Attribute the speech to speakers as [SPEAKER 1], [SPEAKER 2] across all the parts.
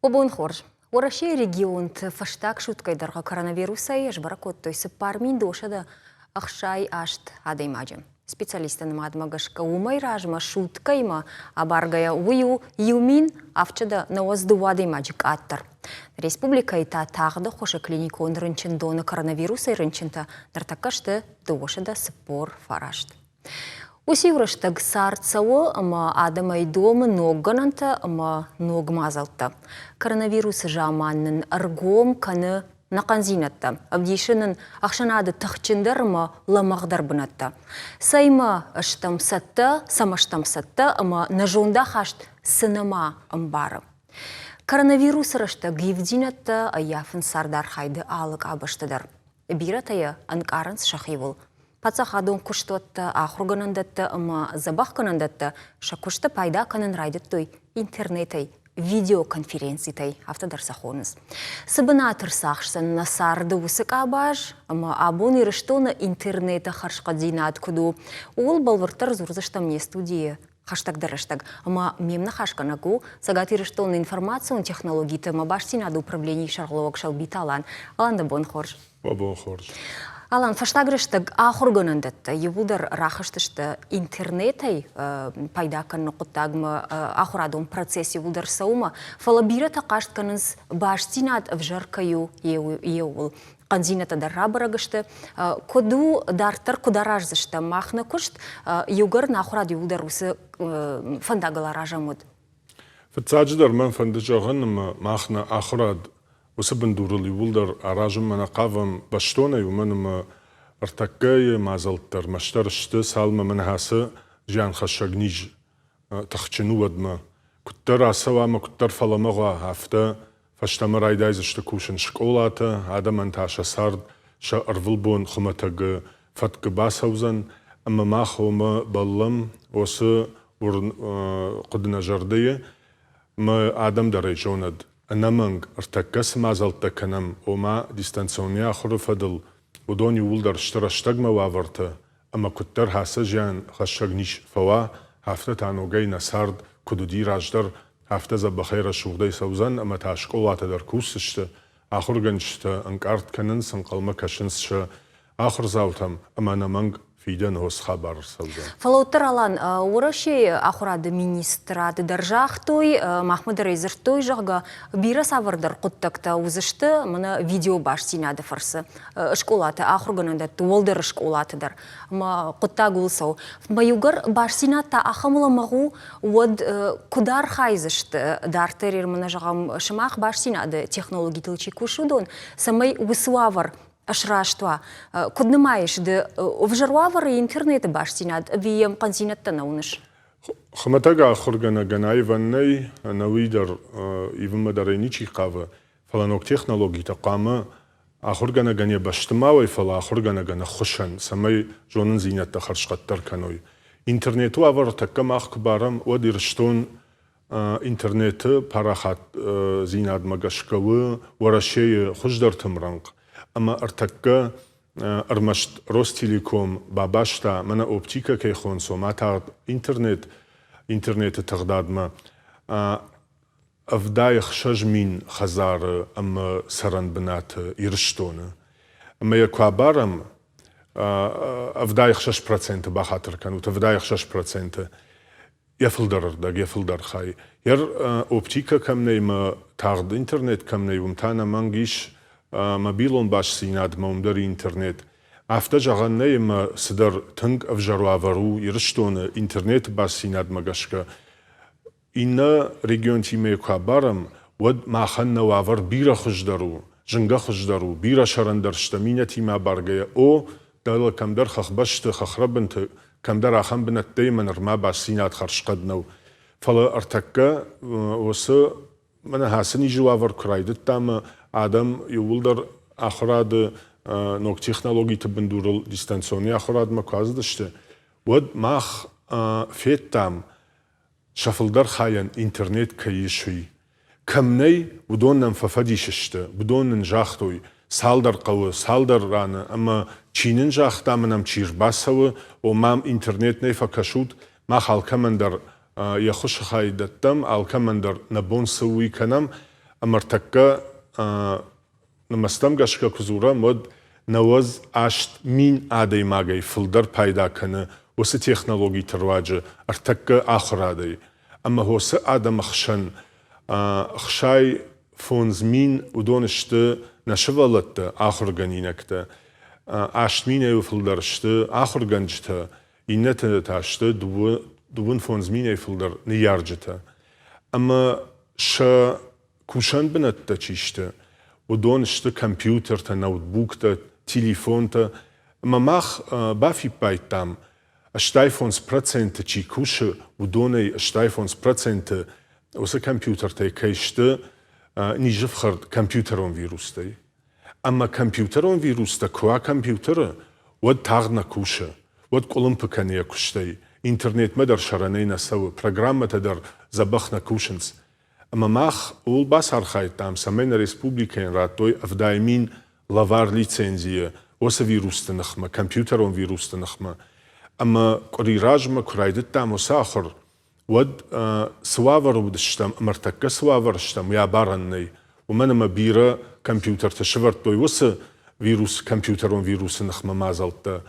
[SPEAKER 1] Уӕ бон хорз! Уӕрӕсейы регионты фӕстаг суткӕйы дӕргъы коронавирусӕй сбӕрӕг кодтой 4168 адӕймаджы. Специалистты нымадмӕ гӕсгӕ уымӕй размӕ суткӕимӕ абаргӕйӕ уый у 1092 адӕймаджы къаддӕр. Республикӕйы та тагъд ӕххуысы клиникон рынчындоны коронавирусӕй рынчынтӕ ныртӕккӕ сты 249. Уыциу рӕстӕг цард цӕуы ӕмӕ адӕмӕй домы ног гӕнӕнтӕ ӕмӕ ног мадзӕлттӕ. Коронавирусы заман нын ӕргом кӕны нӕ хъӕндзинӕдтӕ, ӕвдисы нын ӕхсӕнады тыхджындӕр ӕмӕ лӕмӕгъдӕр бынӕттӕ. Цӕймӕ стӕм цӕттӕ, цӕмӕ стӕм цӕттӕ ӕмӕ нӕ зондахаст цы нӕма ӕмбары. Коронавирусы рӕстӕг ивддзинӕдтӕ ӕййафынц цардархайды алы къабӕзты дӕр. Бирӕтӕ йӕ ӕнкъарынц сӕхиуыл. Паддзахадон куыстуӕттӕ, ахуыргӕнӕндӕттӕ ӕмӕ дзӕбӕхгӕнӕндӕттӕ сӕ куысты пайда кӕнын райдыдтой интернетӕй, видеоконференцитӕй, афтӕ дӕр сӕ хонынц. Цы бынат ӕрцахсдзӕн нӕ царды уыцы къабаз ӕмӕ абон Ирыстоны интернеты хӕрзхъӕддзинад куыд у, ууыл бӕлвырддӕр дзурдзыстӕм не студийы хӕстӕгдӕр рӕстӕг ӕмӕ ме мныхасгӕнӕг у Цӕгат Ирыстоны информацион технологиты ӕмӕ бастдзинады управленийы сӕргълӕууӕг Сӕлбиты Алан. Алан, дӕ бон хорз.
[SPEAKER 2] Мӕ бон хорз.
[SPEAKER 1] Алан, фӕстаг рӕстӕг ахуыргӕнӕндӕттӕ иууылдӕр рахызтысты интернетӕй пайда кӕныны хъуыддагмӕ, ахуырадон процесс иууылдӕр цӕуы, фӕлӕ бирӕтӕ хъаст кӕнынц, бастдзинад ӕвзӕр кӕй у, еуыл. Хъӕндзинӕдтӕ дӕр рабӕрӕг сты. Куыд у дарддӕр, куыд араздзыстӕм мах нӕ куыст, иугӕр нӕ ахуырад иууылдӕр уыцы фӕндагыл аразӕм, уӕд?
[SPEAKER 2] Фыццаджыдӕр мӕн фӕнды зӕгъын, ӕмӕ мах нӕ ахуырад уыцы бындурыл иууылдӕр аразынмӕ нӕ хъавӕм бӕстонӕй, уымӕн ӕмӕ ӕртӕккӕйы мадзӕлттӕ ӕрмӕстдӕр сты, цалынмӕ мӕнӕ ацы зианхӕссӕг низ тыхджын у, уӕдмӕ. Куыддӕр ацӕуа ӕмӕ куыддӕр фӕлӕмӕгъ уа, афтӕ Фӕстӕмӕ райдайдзысты кусын скъолаты, адӕмӕн та сӕ цард сӕ ӕрвылбон хуымӕтӕг фӕткы бацӕудзӕн, ӕмӕ мах уымӕ бӕллӕм, уыцы хъуыды нӕ зӕрдӕйы, мӕ адӕм дӕр ӕй зонӕд. Ӕнӕмӕнг, ӕртӕккӕ цы мадзӕлттӕ кӕнӕм, ома дистанционный ахуыры фӕдыл, уыдон иууылдӕр сты рӕстӕгмӕ уавӕртӕ, ӕмӕ куыддӕр хӕцы зиан хӕссӕг низ фӕуа, афтӕ та ногӕй нӕ цард куыд уыди раздӕр, афтӕ дзӕбӕхӕй рӕсугъдӕй цӕудзӕн ӕмӕ та скъолатӕ дӕр кусдзысты, ахуыргӕнджытӕ ӕнкъард кӕнынц, ӕнхъӕлмӕ кӕсынц сӕ ахуырдзаутӕм ӕмӕ ӕнӕмӕнг фидӕны ос хабар ӕрцӕудзӕн.
[SPEAKER 1] Фӕлӕ уӕддӕр, Алан, Уӕрӕсейы ахуырады министрады дӕр загътой, махмӕ дӕр ӕй дзырдтой, зӕгъгӕ, бирӕ цавӕрдӕр хъуыддӕгтӕ уыдзысты мӕнӕ видеобастдзинады фӕрцы. Скъолаты, ахуыргӕнӕндӕтты, уӕлдӕр скъолаты дӕр. Ӕмӕ хъуыддаг ууыл цӕуы. Мӕ иугӕр бастдзинад та ахӕм лӕмӕгъ у, уӕд куыд архайдзысты дарддӕр мӕнӕ зӕгъӕм, сымах бастдзинады технологитыл чи кусы, уыдон, цӕмӕй уыцы уавӕр сраст уа? Куыд нымайыс ды, ӕвзӕр уавӕры интернеты бастдзинад ӕви йӕм хъӕндзинӕдтӕ нӕ уыныс?
[SPEAKER 2] Хуымӕтӕг ахуыргӕнӕгӕн аивӕн нӕй, ӕнӕуый дӕр ивынмӕ дӕр ӕй ничи хъавы, фӕлӕ ног технологитӕ хъуамӕ ахуыргӕнӕгӕн йӕ бӕсты ма уой, фӕлӕ ахуыргӕнӕгӕн ӕххуысӕн, цӕмӕй зонындзинӕдтӕ хӕрзхъӕддӕр кӕной. Интернеты уавӕр тӕккӕ мах куы барӕм, уӕд Ирыстон интернеты парахатдзинадмӕ гӕсгӕ у Уӕрӕсейы хуыздӕрты мрӕнхъ. Ӕмӕ ӕртӕккӕ ӕрмӕст Ростелеком бабаста, мӕнӕ оптикӕ кӕй хонынц, ома тагъд интернет, интернеты тыгъдадмӕ 76 000 хӕдзары ӕмӕ цӕрӕн бынаты Ирыстоны. Ӕмӕ йӕ куы абарӕм, 76% бахатыр кӕнут, 76% йӕ фылдӕр ӕрдӕг, йӕ фылдӕр хай. Йӕ оптикӕ кӕм нӕй ӕмӕ тагъд интернет кӕм нӕй, уым та ӕнӕмӕнг ис мобилон бастдзинадмӕ, уым дӕр интернет. Афтӕ зӕгъӕн нӕй, ӕмӕ цыдӕр тынг ӕвзӕр уавӕр у Ирыстоны интернеты бастдзинадмӕ гӕсгӕ. Иннӕ регионтимӕ куы абарӕм, уӕд махӕн нӕ уавӕр бирӕ хуыздӕр у, зынгӕ хуыздӕр у, бирӕ сӕрӕндӕр стӕм иннӕтимӕ абаргӕйӕ. О, дӕлӕ кӕмдӕр хӕхбӕсты, хӕхрӕбынты, кӕмдӕр ахӕм бынӕттӕй ӕмӕ нырма бастдзинад хӕрзхъӕд нӕу. Фӕлӕ ӕртӕккӕ уыцы мӕнӕ ацы низы уавӕр куы райдыдта ӕмӕ адӕм иууылдӕр ахуырады ног технологиты бындурыл дистанционный ахуырадмӕ куы ацыдысты, уӕд мах федтам, сӕ фылдӕр хайӕн интернет кӕй ис, уый. Кӕм нӕй, уыдон нӕм фӕфӕдис сты, уыдон нын загътой, цалдӕр хъӕуы, цалдӕр раны, ӕмӕ чи нын загъта ӕмӕ нӕм чи рбацӕуы, ома интернет нӕй фӕкӕсут, мах алкӕмӕн дӕр йӕ хуысы хай дӕттӕм, алкӕмӕн дӕр нӕ бон цы у, уый кӕнӕм. Ӕмӕ ӕртӕккӕ нымӕцтӕм гӕсгӕ куы дзурӕм, уӕд 98 000 адӕймагӕй фылдӕр пайда кӕны уыцы технологиты руаджы ӕртӕккӕ ахуырадӕй. Ӕмӕ уыцы адӕмы хсӕн 65 000 уыдон сты нӕ сывӕллӕттӕ, ахуыргӕнинӕгтӕ. 8 минӕй фылдӕр сты ахуыргӕнджытӕ, иннӕтӕ та сты 55 минӕй фылдӕр ныййарджытӕ. Ӕмӕ сӕ кусӕн бынӕттӕ чи сты, уыдон сты компьютертӕ, ноутбуктӕ, телефонтӕ. Ӕмӕ мах бафиппайдтам, 85% чи кусы, уыдонӕй 85% уыцы компьютертӕй кӕй сты низыфхӕрд компьютерон вирустӕй. Ӕмӕ компьютерон вирустӕ куы уа компьютеры, уӕд тагъд нӕ кусы, уӕд къуылымпы кӕны йӕ куыстӕй, интернетмӕ дӕр сӕрӕнӕй нӕ цӕуы, программӕтӕ дӕр дзӕбӕх нӕ кусынц. Ӕмӕ мах ууыл бацархайдтам, цӕмӕй нӕ республикӕйӕн радтой 70 000 лӕвар лицензийы уыцы вирусты ныхмӕ, компьютерон вирусты ныхмӕ. Ӕмӕ къуыри размӕ куы райдыдтам уыцы ахуыр, уӕд цы уавӕры уыдыстӕм ӕмӕ ӕртӕккӕ цы уавӕры стӕм, уый абарӕн нӕй. Уымӕн ӕмӕ бирӕ компьютерты сӕвӕрдтой уыцы вирус, компьютерон вирусы ныхмӕ мадзӕлттӕ.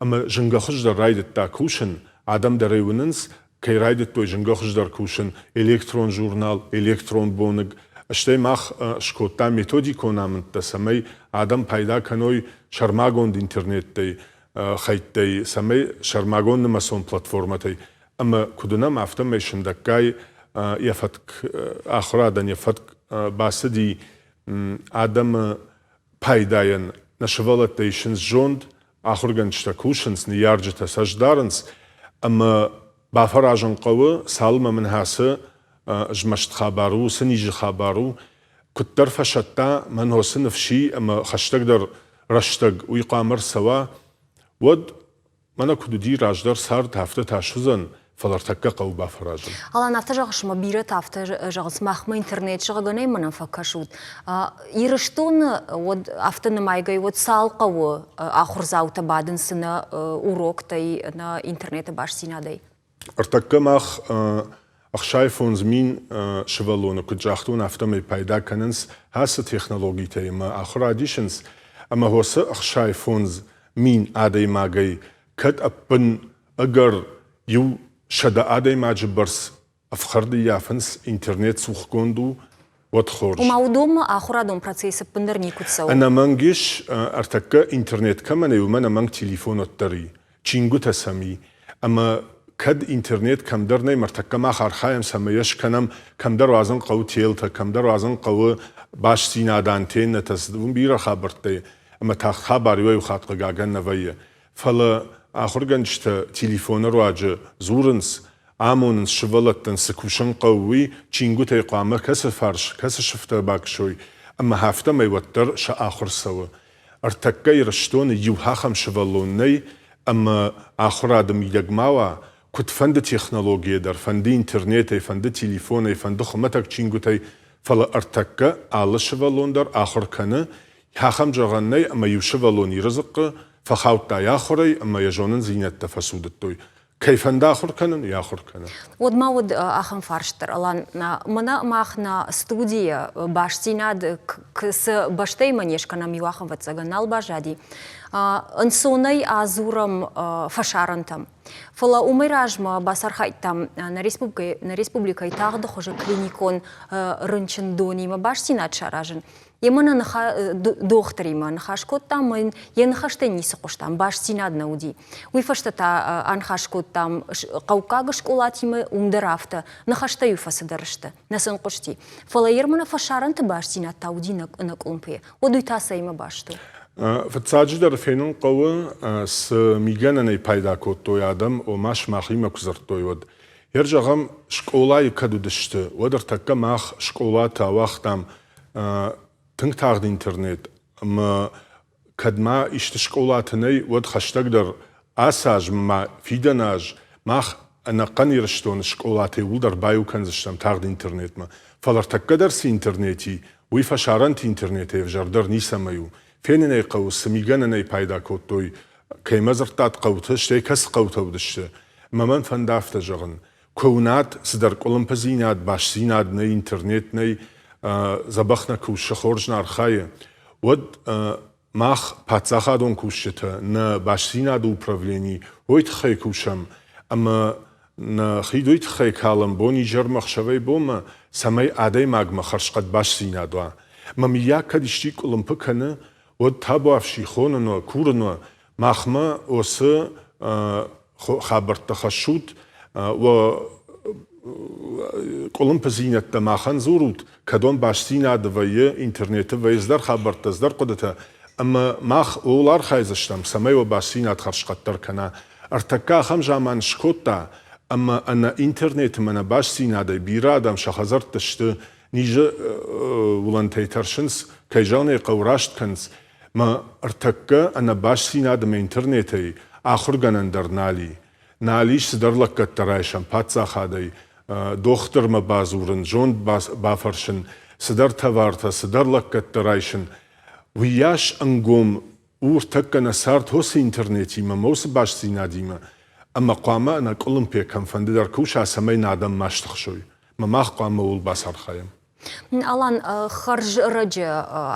[SPEAKER 2] Ӕмӕ зынгӕ хуыздӕр райдыдта кусын, адӕм дӕр ӕй уынынц, кӕй райдыдтой зынгӕ хуыздӕр кусын электрон журнал, электрон боныг. Стӕй мах скодтам методикон амындтӕ, цӕмӕй адӕм пайда кӕной сӕрмагонд интернеттӕй, хӕйттӕй, цӕмӕй сӕрмагонд нымӕцон платформӕтӕй. Ӕмӕ куыд уынӕм, афтӕмӕй сындӕггай йӕ фӕтк ахуырадӕн йӕ фӕтк бацыди адӕмы пайдайӕн. Нӕ сывӕллӕттӕ исынц зонд, ахуыргӕнджытӕ кусынц, ныййарджытӕ цӕст дарынц, ӕмӕ бафӕразын хъӕуы, цалынмӕ мын ацы змӕст хабар у, цы низы хабар у, куыддӕр фӕсӕтта, мӕн уыцы ныфси ӕмӕ хӕстӕгдӕр рӕстӕг уый хъуамӕ рцӕуа, уӕд мӕнӕ куыд уыди раздӕр цард, афтӕ та суыдзӕн, фӕлӕ ӕртӕккӕ хъӕуы бафӕразын.
[SPEAKER 1] Алан, афтӕ зӕгъыс, ӕмӕ бирӕтӕ афтӕ зӕгъынц, махмӕ интернет зӕгъгӕ, мӕнӕн фӕкӕсут. Ирыстоны уӕд афтӕ нымайгӕ, уӕд цал хъӕуы ахуырдзаутӕ бадынц нӕ уроктӕй, нӕ интернеты бастдзинадӕй?
[SPEAKER 2] Ӕртӕккӕ мах 65 000 сывӕллоны, куыд загътон, афтӕмӕй пайда кӕнынц ацы технологитӕй ӕмӕ ахуырад исынц. Ӕмӕ уыцы 65 000 адӕймагӕй кӕд ӕппын ӕгӕр 100 адӕймаджы бӕрц ӕфхӕрд ӕййафынц, интернет цухгонд у, уӕд хорз.
[SPEAKER 1] Ома уыдонмӕ ахуырадон процесс ӕппындӕр никуыд цӕуы?
[SPEAKER 2] Ӕнӕмӕнг ис, ӕртӕккӕ интернет кӕмӕн и, уымӕн ӕнӕмӕнг телефон уӕддӕр и, чингуытӕ сӕм и. Ӕмӕ кӕд интернет кӕмдӕр нӕй, ӕртӕккӕ мах архайӕм, цӕмӕй йӕ скӕнӕм, кӕмдӕр уадзын хъӕуы телтӕ, кӕмдӕр уадзын хъӕуы бастдзинад, антеннӕтӕ, уым бирӕ хабӕрттӕ и. Ӕмӕ тагъд хабар иуӕй-иу хатт хъыгагӕн нӕ вӕййы. Фӕлӕ ахуыргӕнджытӕ телефоны руаджы дзурынц, амонынц сывӕллӕттӕн цы кусын хъӕуы, уый, чингуытӕй хъуамӕ кӕцы фарс, кӕцы сыфтӕ бакӕсой, ӕмӕ афтӕмӕй уӕддӕр сӕ ахуыр цӕуы. Ӕртӕккӕ Ирыстоны иу ахӕм сывӕллон нӕй, ӕмӕ ахуырады мидӕг ма уа, куыдфӕнды технологийӕ дӕр, фӕнды интернетӕй, фӕнды телефонӕй, фӕнды хуымӕтӕг чингуытӕй, фӕлӕ ӕртӕккӕ алы сывӕллон дӕр ахуыр кӕны, ахӕм зӕгъӕн нӕй, ӕмӕ иу сывӕллон Иры дзыхъхъы фӕхаудта йӕ ахуырӕй ӕмӕ йӕ зонындзинӕдтӕ фӕцудыдтой. Кӕй фӕнды ахуыр кӕнын, йӕ ахуыр кӕны.
[SPEAKER 1] Уӕд ма уыд ахӕм фарст дӕр, Алан, мӕнӕ мах нӕ студийы бастдзинад цы бӕстӕимӕ не скӕнӕм, иу ахӕм ӕвӕццӕгӕн нал баззади. Ӕнцонӕй адзурӕм фӕсарӕнтӕм. Фӕлӕ уымӕй размӕ бацархайдтам нӕ республикӕйы тагъды хуызы клиникон рынчындонимӕ бастдзинад саразын. Йемӕ нӕ дохтыримӕ ныхас кодтам, ӕмӕ йын йӕ ныхӕстӕй ницы хъуыстам, бастдзинад нӕ уыди. Уый фӕстӕ та аныхас кодтам хъӕуккаг скъолатимӕ, уым дӕр афтӕ, ныхӕстӕ-иу фӕцыдӕр сты, нӕ сын хъуысти. Фӕлӕ Ерманы фӕсарӕнты бастдзинад та уыди ӕнӕкъуылымпыйӕ. Уӕд уый та цӕимӕ баст у?
[SPEAKER 2] Фыццаджыдӕр фенын хъӕуы, цы мигӕнӕнӕй пайда кодтой адӕм, ома сымахимӕ куы дзырдтой, уӕд. Ер зӕгъӕм, скъолайы кӕд уыдысты, уӕд ӕртӕккӕ мах скъолаты ауагътам тынг тагъд интернет ӕмӕ кӕд ма исты скъолаты нӕй, уӕд хӕстӕгдӕр ацы аз ма фидӕн аз мах ӕнӕхъӕн Ирыстоны скъолатӕ иууылдӕр баиу кӕндзыстӕм тагъд интернетмӕ. Фӕлӕ ӕртӕккӕ дӕр цы интернет и, уый фӕсарӕнты интернетӕй ӕвзӕрдӕр ницӕмӕй у. Фенын ӕй хъӕуы, цы мигӕнӕнӕй пайда кодтой, кӕимӕ дзырдтат хъӕуты, стӕй кӕцы хъӕутӕ уыдысты. Ӕмӕ мӕн фӕнды афтӕ зӕгъын, куы уынат, цыдӕр къуылымпыдзинад, бастдзинад нӕй, интернет нӕй, дзӕбӕх нӕ кусы, хорз нӕ архайы, уӕд мах, паддзахадон кусджытӕ, нӕ бастдзинады управлени уой тыххӕй кусӕм, ӕмӕ нӕ хид уый тыххӕй калӕм бон-изӕрмӕ, ӕхсӕвӕй-бонмӕ, цӕмӕй адӕймагмӕ хӕрзхъӕд бастдзинад уа. Мӕ мыййаг кӕд исчи къуылымпы кӕны, уӕд табуафси хонын уӕ, курын уӕ, махмӕ уыцы хабӕрттӕ хӕссут, уӕ къуылымпыдзинӕдтӕ махӕн дзурут, кӕдон бастдзинады вӕййы, интернеты вӕййы цыдӕр хабӕрттӕ, цыдӕр хъуыдытӕ, ӕмӕ мах ууыл архайдзыстӕм, цӕмӕй уӕ бастдзинад хӕрзхъӕддӕр кӕна. Ӕртӕккӕ ахӕм заман скодта, ӕмӕ ӕнӕ интернеты мӕ нӕ бастдзинадӕй бирӕ адӕм сӕ хӕдзӕртты сты, низы уылӕнтӕй тӕрсынц, кӕй зӕгъын ӕй хъӕуы, раст кӕнынц. Мӕ ӕртӕккӕ ӕнӕбастдзинад ӕмӕ интернетӕй ахуыргӕнӕн дӕр нал и. Нал ис цыдӕр лӕггӕдтӕ райсӕм паддзахадӕй, дохтырмӕ бадзурын, зонд бафӕрсын, цыдӕр товартӕ, цыдӕр лӕггӕдтӕ райсын. Уыйас ӕнгом у ӕртӕккӕ нӕ цард уыцы интернетимӕ ӕмӕ уыцы бастдзинадимӕ, ӕмӕ хъуамӕ ӕнӕкъуылымпыйӕ кӕмфӕнды дӕр куса, цӕмӕй нӕ адӕм ма стыхсой. Мӕ мах хъуамӕ ууыл бацархайӕм.
[SPEAKER 1] Алан, хӕрз ӕрӕджы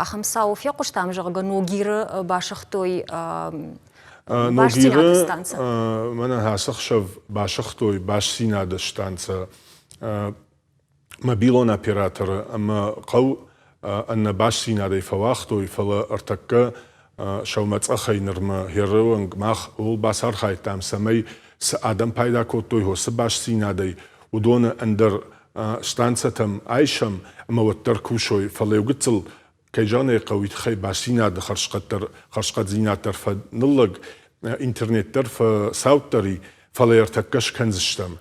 [SPEAKER 1] ахӕм цау фехъуыстам, зӕгъгӕ, Ногиры басыгътой
[SPEAKER 2] Ногиры мӕнӕ ацы хсӕв басыгътой бастдзинады станцӕ мобилон операторы ӕмӕ хъӕу ӕнӕ бастдзинадӕй фӕуагътой, фӕлӕ ӕртӕккӕ сӕумӕцъӕхӕй нырмӕ херы онг мах ууыл бацархайдтам, цӕмӕй цы адӕм пайда кодтой уыцы бастдзинадӕй, уыдоны ӕндӕр станцӕтӕм айсӕм ӕмӕ уӕддӕр кусой, фӕлӕ иу гыццыл, кӕй зӕгъын ӕй хъӕуы, уый тыххӕй бастдзинады хӕрзхъӕддӕр, хӕрзхъӕддзинад дӕр фӕныллӕг, интернет дӕр фӕцауддӕр и, фӕлӕ ӕртӕккӕ скӕндзыстӕм.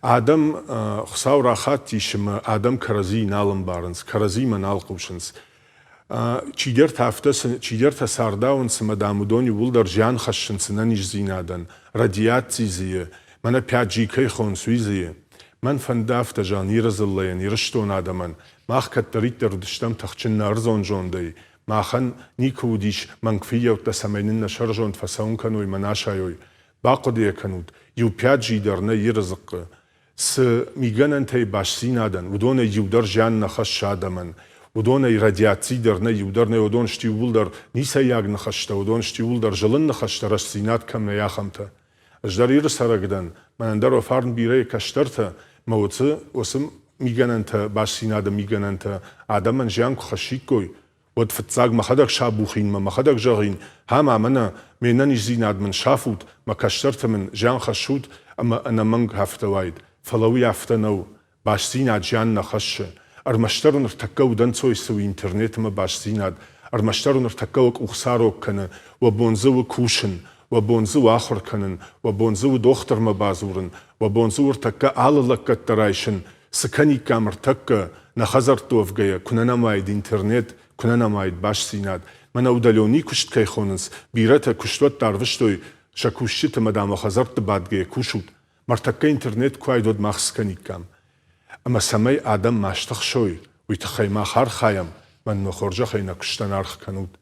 [SPEAKER 2] Адӕм Хуыцау рахаттис ӕмӕ адӕм кӕрӕдзийы нал ӕмбарынц, кӕрӕдзимӕ нал хъусынц. Чидӕртӕ афтӕ, чидӕртӕ цардауынц ӕмӕ, дам, уыдон иууылдӕр зиан хӕссынц ӕнӕниздзинадӕн, радиаци дзы и, мӕнӕ 5G кӕй хонынц, уый дзы и. Мӕн фӕнды афтӕ зӕгъын Иры дзыллӕйӕн, Ирыстоны адӕмӕн, мах кӕддӕриддӕр уыдыстӕм тыхджын нӕ ӕрдзон зондӕй, махӕн никуы уыдис мӕнг фыййӕуттӕ, цӕмӕй нын нӕ сӕрзонд фӕцӕуын кӕной мӕ нӕ асайой. Бахъуыды йӕ кӕнут, иу 5G дӕр нӕ Иры дзыхъхъы. Цы мигӕнӕнтӕй бастдзинадӕн, уыдонӕй иу дӕр зиан нӕ хӕссы адӕмӕн. Уыдонӕй радиаци дӕр нӕ, иу дӕр нӕ, уыдон сты иууылдӕр ницӕйаг ныхӕстӕ, уыдон сты иууылдӕр зылын ныхӕстӕ, рӕстдзинад кӕм нӕй, ахӕмтӕ. Ӕз дӕр Иры цӕрӕг дӕн, мӕнӕн дӕр уӕ фарн бирӕ кӕстӕртӕ, мӕ уыцы, уыцы мигӕнӕнтӕ, бастдзинады мигӕнӕнтӕ адӕмӕн зиан куы хӕссиккой, уӕд фыццаг мӕхӕдӕг сабухин мӕ мӕхӕдӕг зӕгъин, ӕмӕ мӕнӕ ме нӕниздзинад мын сафут, мӕ кӕстӕрты мын зиан хӕссут, ӕмӕ ӕнӕмӕнг афтӕ уаид. Фӕлӕ уый афтӕ нӕу. Бастдзинад зиан нӕ хӕссы. Ӕрмӕстдӕр ныртӕккӕ удӕнцой цы у интернетмӕ бастдзинад, ӕрмӕстдӕр ныртӕккӕ уӕ къух сарог кӕны, уӕ бон дзы у кусын, уӕ бон дзы у ахуыр кӕнын, уӕ бон дзы у дохтырмӕ бадзурын, уӕ бон дзы у ӕртӕккӕ алы лӕггӕдтӕ райсын, Цы кӕниккам ӕртӕккӕ, нӕ хӕдзӕртты уӕвгӕйӕ, куы нӕ нӕм уаид интернет, куы нӕ нӕм уаид бастдзинад. Мӕнӕ удаленный куыст кӕй хонынц, бирӕтӕ куыстуӕттӕ арвыстой сӕ кусджыты ӕмӕ, дам, уӕ хӕдзӕртты бадгӕйӕ кусут. Мӕртӕккӕ интернет куы уаид, уӕд мах цы кӕниккам? Ӕмӕ цӕмӕй адӕм ма стыхсой, уый тыххӕй мах архайӕм, мӕнмӕ хорзӕхӕй нӕ куыстӕн аргъ кӕнут.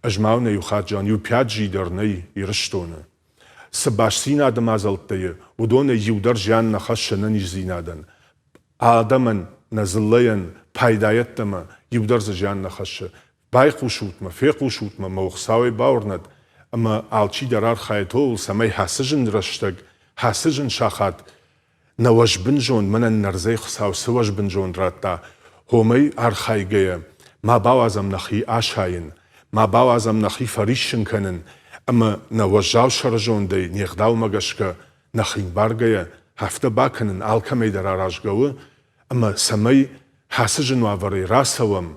[SPEAKER 2] Ӕз ма уын ӕй иу хатт зӕгъын, иу 5G дӕр нӕй Ирыстоны. Цы бастдзинады мадзӕлттӕ и, уыдонӕй иу дӕр зиан нӕ хӕссы ӕнӕниздзинадӕн. Адӕмӕн, нӕ дзыллӕйӕн пайда йеддӕмӕ иу дӕр дзы зиан нӕ хӕссы. Байхъусут-ма, фехъусут-ма, мӕ Хуыцауӕй бауырнӕд, ӕмӕ алчи дӕр архайӕд ууыл, цӕмӕй хӕцы зын рӕстӕг, хӕцы зын сахат Нӕ уӕзбын зонд мӕнӕн нӕрдзӕй Хуыцау цы уӕзбын зонд радта, уымӕй архайгӕйӕ, ма бауадзӕм нӕхи асайын, ма бауадзӕм нӕхи фӕриссын кӕнын ӕмӕ нӕ уӕззау сӕрызондӕй не гъдаумӕ гӕсгӕ нӕхи мбаргӕйӕ афтӕ бакӕнын алкӕмӕй дӕр аразгӕ у, ӕмӕ цӕмӕй ацы зын уавӕрӕй рацӕуӕм,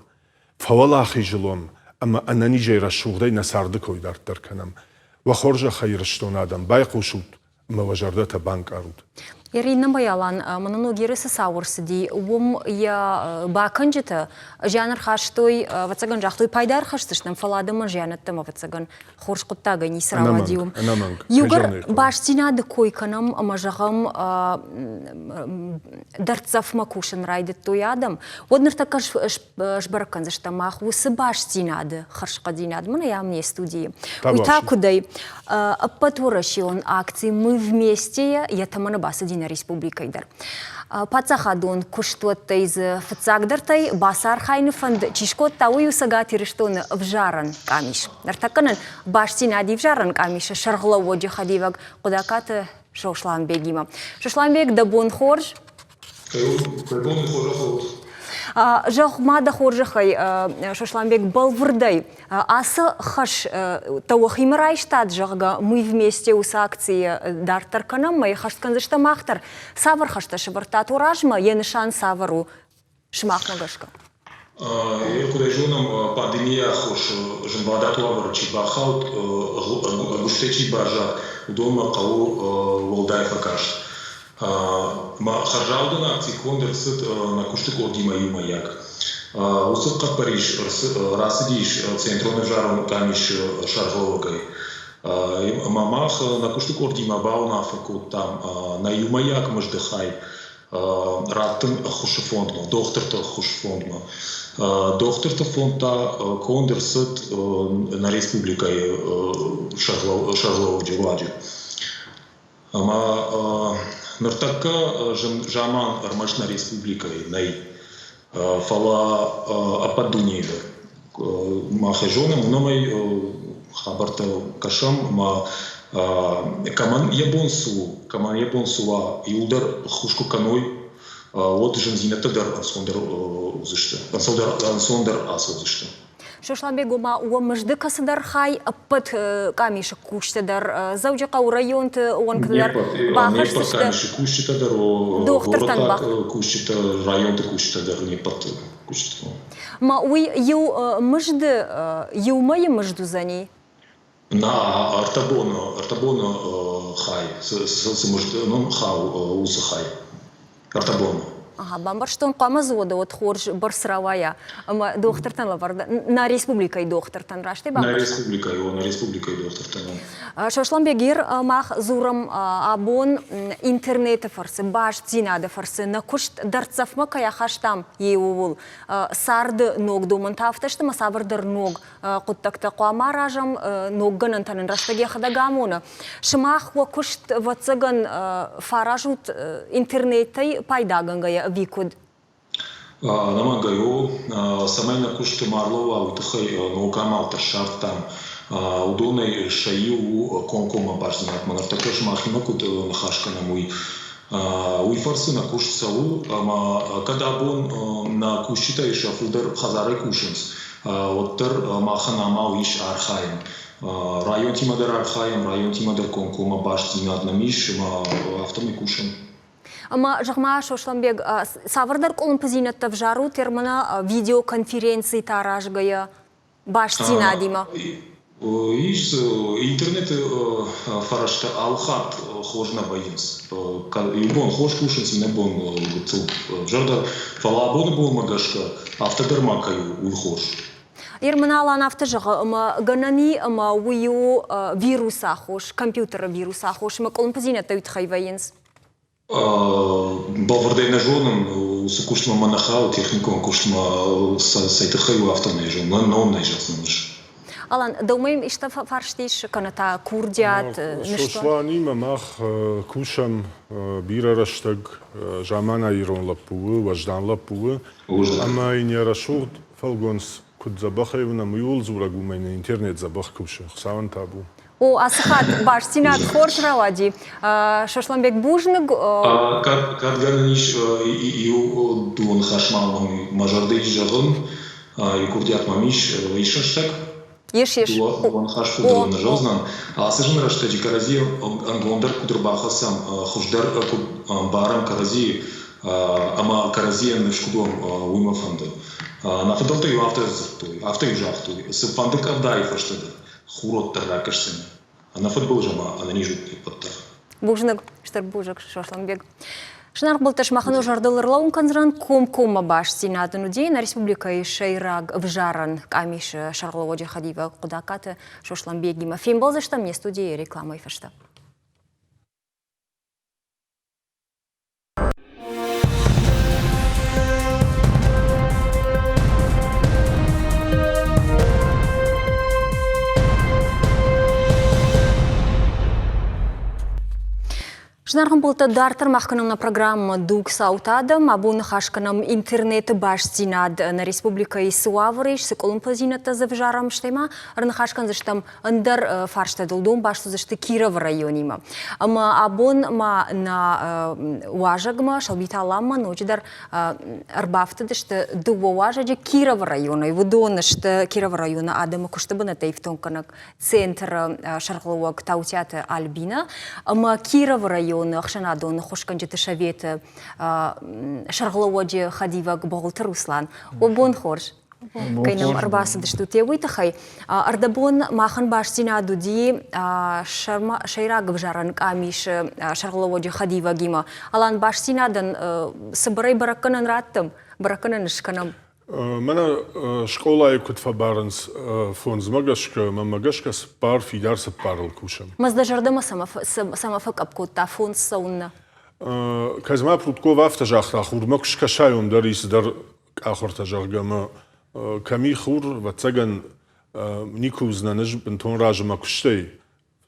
[SPEAKER 2] фӕуӕлахиз ыл уӕм ӕмӕ ӕнӕнизӕй рӕсугъдӕй нӕ царды кой дарддӕр кӕнӕм. Уӕ хорзӕхӕй, Ирыстоны адӕм, байхъусут ӕмӕ уӕ зӕрдӕтӕ банкъарут.
[SPEAKER 1] Ирина Баялан, мӕнӕ Ногиры цы цау ӕрцыди, уым йӕ бакӕнджытӕ зиан ӕрхастой, ӕвӕццӕгӕн загътой, пайда ӕрхӕсдзыстӕм, фӕлӕ адӕмӕн зианӕттӕм, ӕвӕццӕгӕн, хорз хъуыддагӕй ницы рауади уым.
[SPEAKER 2] Ӕнӕмӕнг.
[SPEAKER 1] Иугӕр бастдзинады кой кӕнӕм ӕмӕ зӕгъӕм, дӕрддзӕфмӕ кусын райдыдтой адӕм, уӕд ныртӕккӕ сбӕрӕг кӕндзыстӕм мах уыцы бастдзинады хӕрзхъӕддзинад мӕнӕ ам не студийы. Уый та куыдӕй? Ӕппӕтуӕрӕсеон акци «Мы вместе» йӕ тӕмӕны бацыди нӕ. нӕ республикӕйы дӕр. Паддзахадон куыстуӕттӕй дзы фыццагдӕртӕй бацархайыны фӕнд чи скодта, уый у Цӕгат Ирыстоны ӕвзарӕн къамис. Ныртӕккӕ нын бастдзинад ӕвзарӕн къамисы сӕргълӕууӕджы хӕдивӕг Хъуыдакаты Сосланбегимӕ. Сосланбег, дӕ бон хорз! Зӕгъ ма дӕ хорзӕхӕй, Сосланбег, бӕлвырдӕй ацы хӕс дӕ уӕхимӕ райстат, зӕгъгӕ, мы вместе уыцы акцийы дарддӕр кӕнӕм, мӕ хӕст кӕндзыстӕм мах дӕр. Цавӕр хӕстӕ сӕвӕрдтат уӕ размӕ, йӕ нысан цавӕр у сымахмӕ гӕсгӕ?
[SPEAKER 3] Куыд ӕй зонӕм, пандемийы аххос зынвадат уавӕры чи бахауд, ӕгуыстӕй чи баззад, уыдонмӕ хъӕуы уӕлдай фӕкаст. Хӕрзаудӕн акци конд ӕрцыд нӕ куысты къордимӕ иумӕйаг. Уыцы хъӕппӕрис рацыдис Центрон ӕвзарӕн къамисы сӕргълӕууӕгӕй. Ӕмӕ мах нӕ куысты къордимӕ бауынаффӕ кодтам нӕ иумӕйаг мызды хай раттын ӕххуысы фондмӕ, дохтырты ӕххуысы фондмӕ. Дохтырты фонд та конд ӕрцыд нӕ республикӕйы сӕргълӕууӕджы руаджы. Ӕмӕ ныртӕккӕ зын заман ӕрмӕст нӕ республикӕйы нӕй, фӕлӕ ӕппӕт дунейы дӕр. Мах ӕй зонӕм, уымӕн ӕй хабӕрттӕ кӕсӕм ӕмӕ кӕмӕн йӕ бон цы у, кӕмӕн йӕ бон цы уа, иуылдӕр хус куы кӕной, уӕд зындзинӕдтӕ дӕр ӕнцондӕр уыдзысты, ӕнцондӕр ацӕудзысты.
[SPEAKER 1] Сосланбег, ома уӕ мызды кӕцыдӕр хай ӕппӕт къамисы кусджытӕ дӕр Дзӕуджыхъӕуы районты уӕнгтӕ дӕр бахӕсдзысты?
[SPEAKER 3] Къамисы кусджытӕ дӕр,
[SPEAKER 1] дохтыртӕн
[SPEAKER 3] кусджытӕ, районты кусджытӕ дӕр не ппӕт кусджытӕ.
[SPEAKER 1] Ма уый иу мызды, иу мӕйы мызд уыдзӕни?
[SPEAKER 3] На ӕртӕ боны хай, цы мызд хауы, уыцы хай. Ӕртӕ боны.
[SPEAKER 1] Ага, бамбӕрстон, хъуамӕ дзы уӕдӕ уӕд хорз бӕрц рауайа. Ӕмӕ дохтыртӕн лӕвӕрд нӕ республикӕйы дохтыртӕн растӕй
[SPEAKER 3] бамбӕрстон? Нӕ республикӕйы, о, нӕ республикӕйы дохтыртӕн.
[SPEAKER 1] Сосланбег, мах дзурӕм абон интернеты фӕрцы, бастдзинады фӕрцы нӕ куыст дӕрддзӕфмӕ кӕй ахастам, йе ууыл. Царды ног домӕнтӕ афтӕ сты ӕмӕ цавӕрдӕр ног хъуыддӕгтӕ хъуамӕ аразӕм, ног гӕнӕнтӕ нын рӕстӕг йӕхӕдӕг амоны. Сымах уӕ куыст, ӕвӕццӕгӕн, фӕаразут интернетӕй пайдагӕнгӕйӕ ӕви куыд?
[SPEAKER 3] Ӕнӕмӕнгӕй о, цӕмӕй нӕ куысты ма ӕрлӕууа, уый тыххӕй ног амалтӕ ссардтам. Уыдонӕй сӕ иу у комкоммӕ бастдзинадмӕ. Ныртӕккӕ сымахимӕ куыд ныхас кӕнӕм, уый. Уый фӕрцы нӕ куыст цӕуы, ӕмӕ кӕд абон нӕ кусджытӕй сӕ фылдӕр хӕдзарӕй кусынц, уӕддӕр махӕн амал ис архайын. Районтимӕ дӕр архайӕм, районтимӕ дӕр комкоммӕ бастдзинад нӕм ис ӕмӕ афтӕмӕй кусӕм.
[SPEAKER 1] Ӕмӕ, зӕгъ-ма, Сосланбег, цавӕрдӕр къуылымпыдзинӕдтӕ ӕвзарут Ермана видеоконференцитӕ аразгӕйӕ бастдзинадимӕ?
[SPEAKER 3] Ис интернеты фӕрӕзтӕ алыхатт хорз нӕ вӕййынц. Иу бон хорз кусынц, иннӕ бон гыццыл ӕвзӕрдӕр. Фӕлӕ абоны бонмӕ гӕсгӕ афтӕ дӕр ма кӕй у, уый хорз.
[SPEAKER 1] Ерманалан афтӕ зӕгъы, ӕмӕ гӕнӕн и, ӕмӕ уый у вирусы аххос, компьютеры вирусы аххос, ӕмӕ къуылымпыдзинӕдтӕ уый тыххӕй вӕййынц.
[SPEAKER 3] Бӕлвырдӕй нӕ зонын, уыцы куыстмӕ мӕ нӕ хауы, техникон куыстмӕ цӕй тыххӕй у, афтӕ нӕ зонын, нӕ нӕ зӕгъдзӕн ӕз.
[SPEAKER 1] Алан, дӕумӕ исты фарст ис, кӕнӕ та курдиат?
[SPEAKER 2] Сосланимӕ мах кусӕм бирӕ рӕстӕг. Замана ирон лӕппу у, уӕздан лӕппу у. Ӕмӕ йын йӕ рӕсугъд фӕлгонц куыд дзӕбӕхӕй уынӕм, ууыл дзурӕг у, мӕ йын интернет дзӕбӕх кусы. Хуыцауӕн табу.
[SPEAKER 1] О, ацы хатт бастдзинад хорз рауади. Сосланбег, бузныг.
[SPEAKER 3] Кӕд гӕнӕн ис иу дыууӕ ныхас ма мӕ зӕрды ис зӕгъын, иу курдиат мӕм ис, ис рӕстӕг?
[SPEAKER 1] Ис, ис.
[SPEAKER 3] Дыууӕ ныхас фылдӕр нӕ зӕгъдзынӕн. Ацы зын рӕстӕджы кӕрӕдзийы ӕнгомдӕр куыд ӕрбахӕцӕм, хуыздӕр куыд ӕмбарӕм кӕрӕдзийы ӕмӕ кӕрӕдзийӕн ныфс куыд уӕм, уый мӕ фӕнды. Нӕ фыдӕлтӕ-иу афтӕ дзырдтой, афтӕ-иу загътой, цыфӕнды къӕвдайы фӕстӕ дӕр хуроддӕр ракӕсдзӕни. Ӕнӕфыдбылыз ӕмӕ ӕнӕниз ут не ппӕт дӕр.
[SPEAKER 1] Бузныг, стыр бузныг, Сосланбег. Зынаргъ былтӕ сымахӕн зӕрдыл ӕрлӕууын кӕндзынӕн комкоммӕ бастдзинад ын уыди нӕ республикӕйы сӕйраг ӕвзарӕн къамисы сӕргълӕууӕджы хӕдивӕг Хъуыдакаты Сосланбегимӕ. Фембӕлдзыстӕм не студийы рекламӕйы фӕстӕ. Зынаргъ ӕмбӕлттӕ, дарддӕр мах кӕнӕм нӕ программӕ «Дуг цауты адӕм». Абон ныхас кӕнӕм интернеты бастдзинад нӕ республикӕйы цы уавӕр ис, цы къуылымпыдзинӕдтӕ дзы ӕвзарӕм, стӕй ма ӕрныхас кӕндзыстӕм ӕндӕр фарстатыл. Дон баст уыдзысты Кировы районимӕ. Ӕмӕ абон ма нӕ уазӕгмӕ, Сӕлбиты Аламмӕ ноджыдӕр ӕрбафтыдысты дыууӕ уазӕджы Кировы районӕй. Уыдон сты Кировы районы адӕмы куысты бынӕттӕ ифтонггӕнӕг центры сӕргълӕууӕг Таутиаты Альбина ӕмӕ Кировы районы ӕхсӕнадон ӕххуысгӕнджыты советы сӕргълӕууӕджы хӕдивӕг Богъуылты Руслан. Уӕ бон хорз! Кӕй нӕм ӕрбацыдыстут, уый тыххӕй. Ӕрдӕбон махӕн бастдзинад уыди сӕйраг ӕвзарӕн къамисы сӕргълӕууӕджы хӕдивӕгимӕ. Алан, бастдзинадӕн цыбырӕй бӕрӕггӕнӕн раттӕм, бӕрӕггӕнӕн скӕнӕм.
[SPEAKER 2] Мӕнӕ скъолайы куыд фӕбарынц фондзмӕ гӕсгӕ, мӕнмӕ гӕсгӕ цыппар, фидар цыппарыл кусӕм.
[SPEAKER 1] Мӕ дӕ зӕрдӕмӕ цӕмӕ фӕкъӕпп кодта фондз цӕуыннӕ?
[SPEAKER 2] Козьма Прутков афтӕ загъта, хурмӕ куы скӕсай, уым дӕр и цыдӕр къахуыртӕ, зӕгъгӕ, ӕмӕ кӕм и хур, ӕвӕццӕгӕн, никуы уыдзынӕн ӕз бынтон разы мӕ куыстӕй.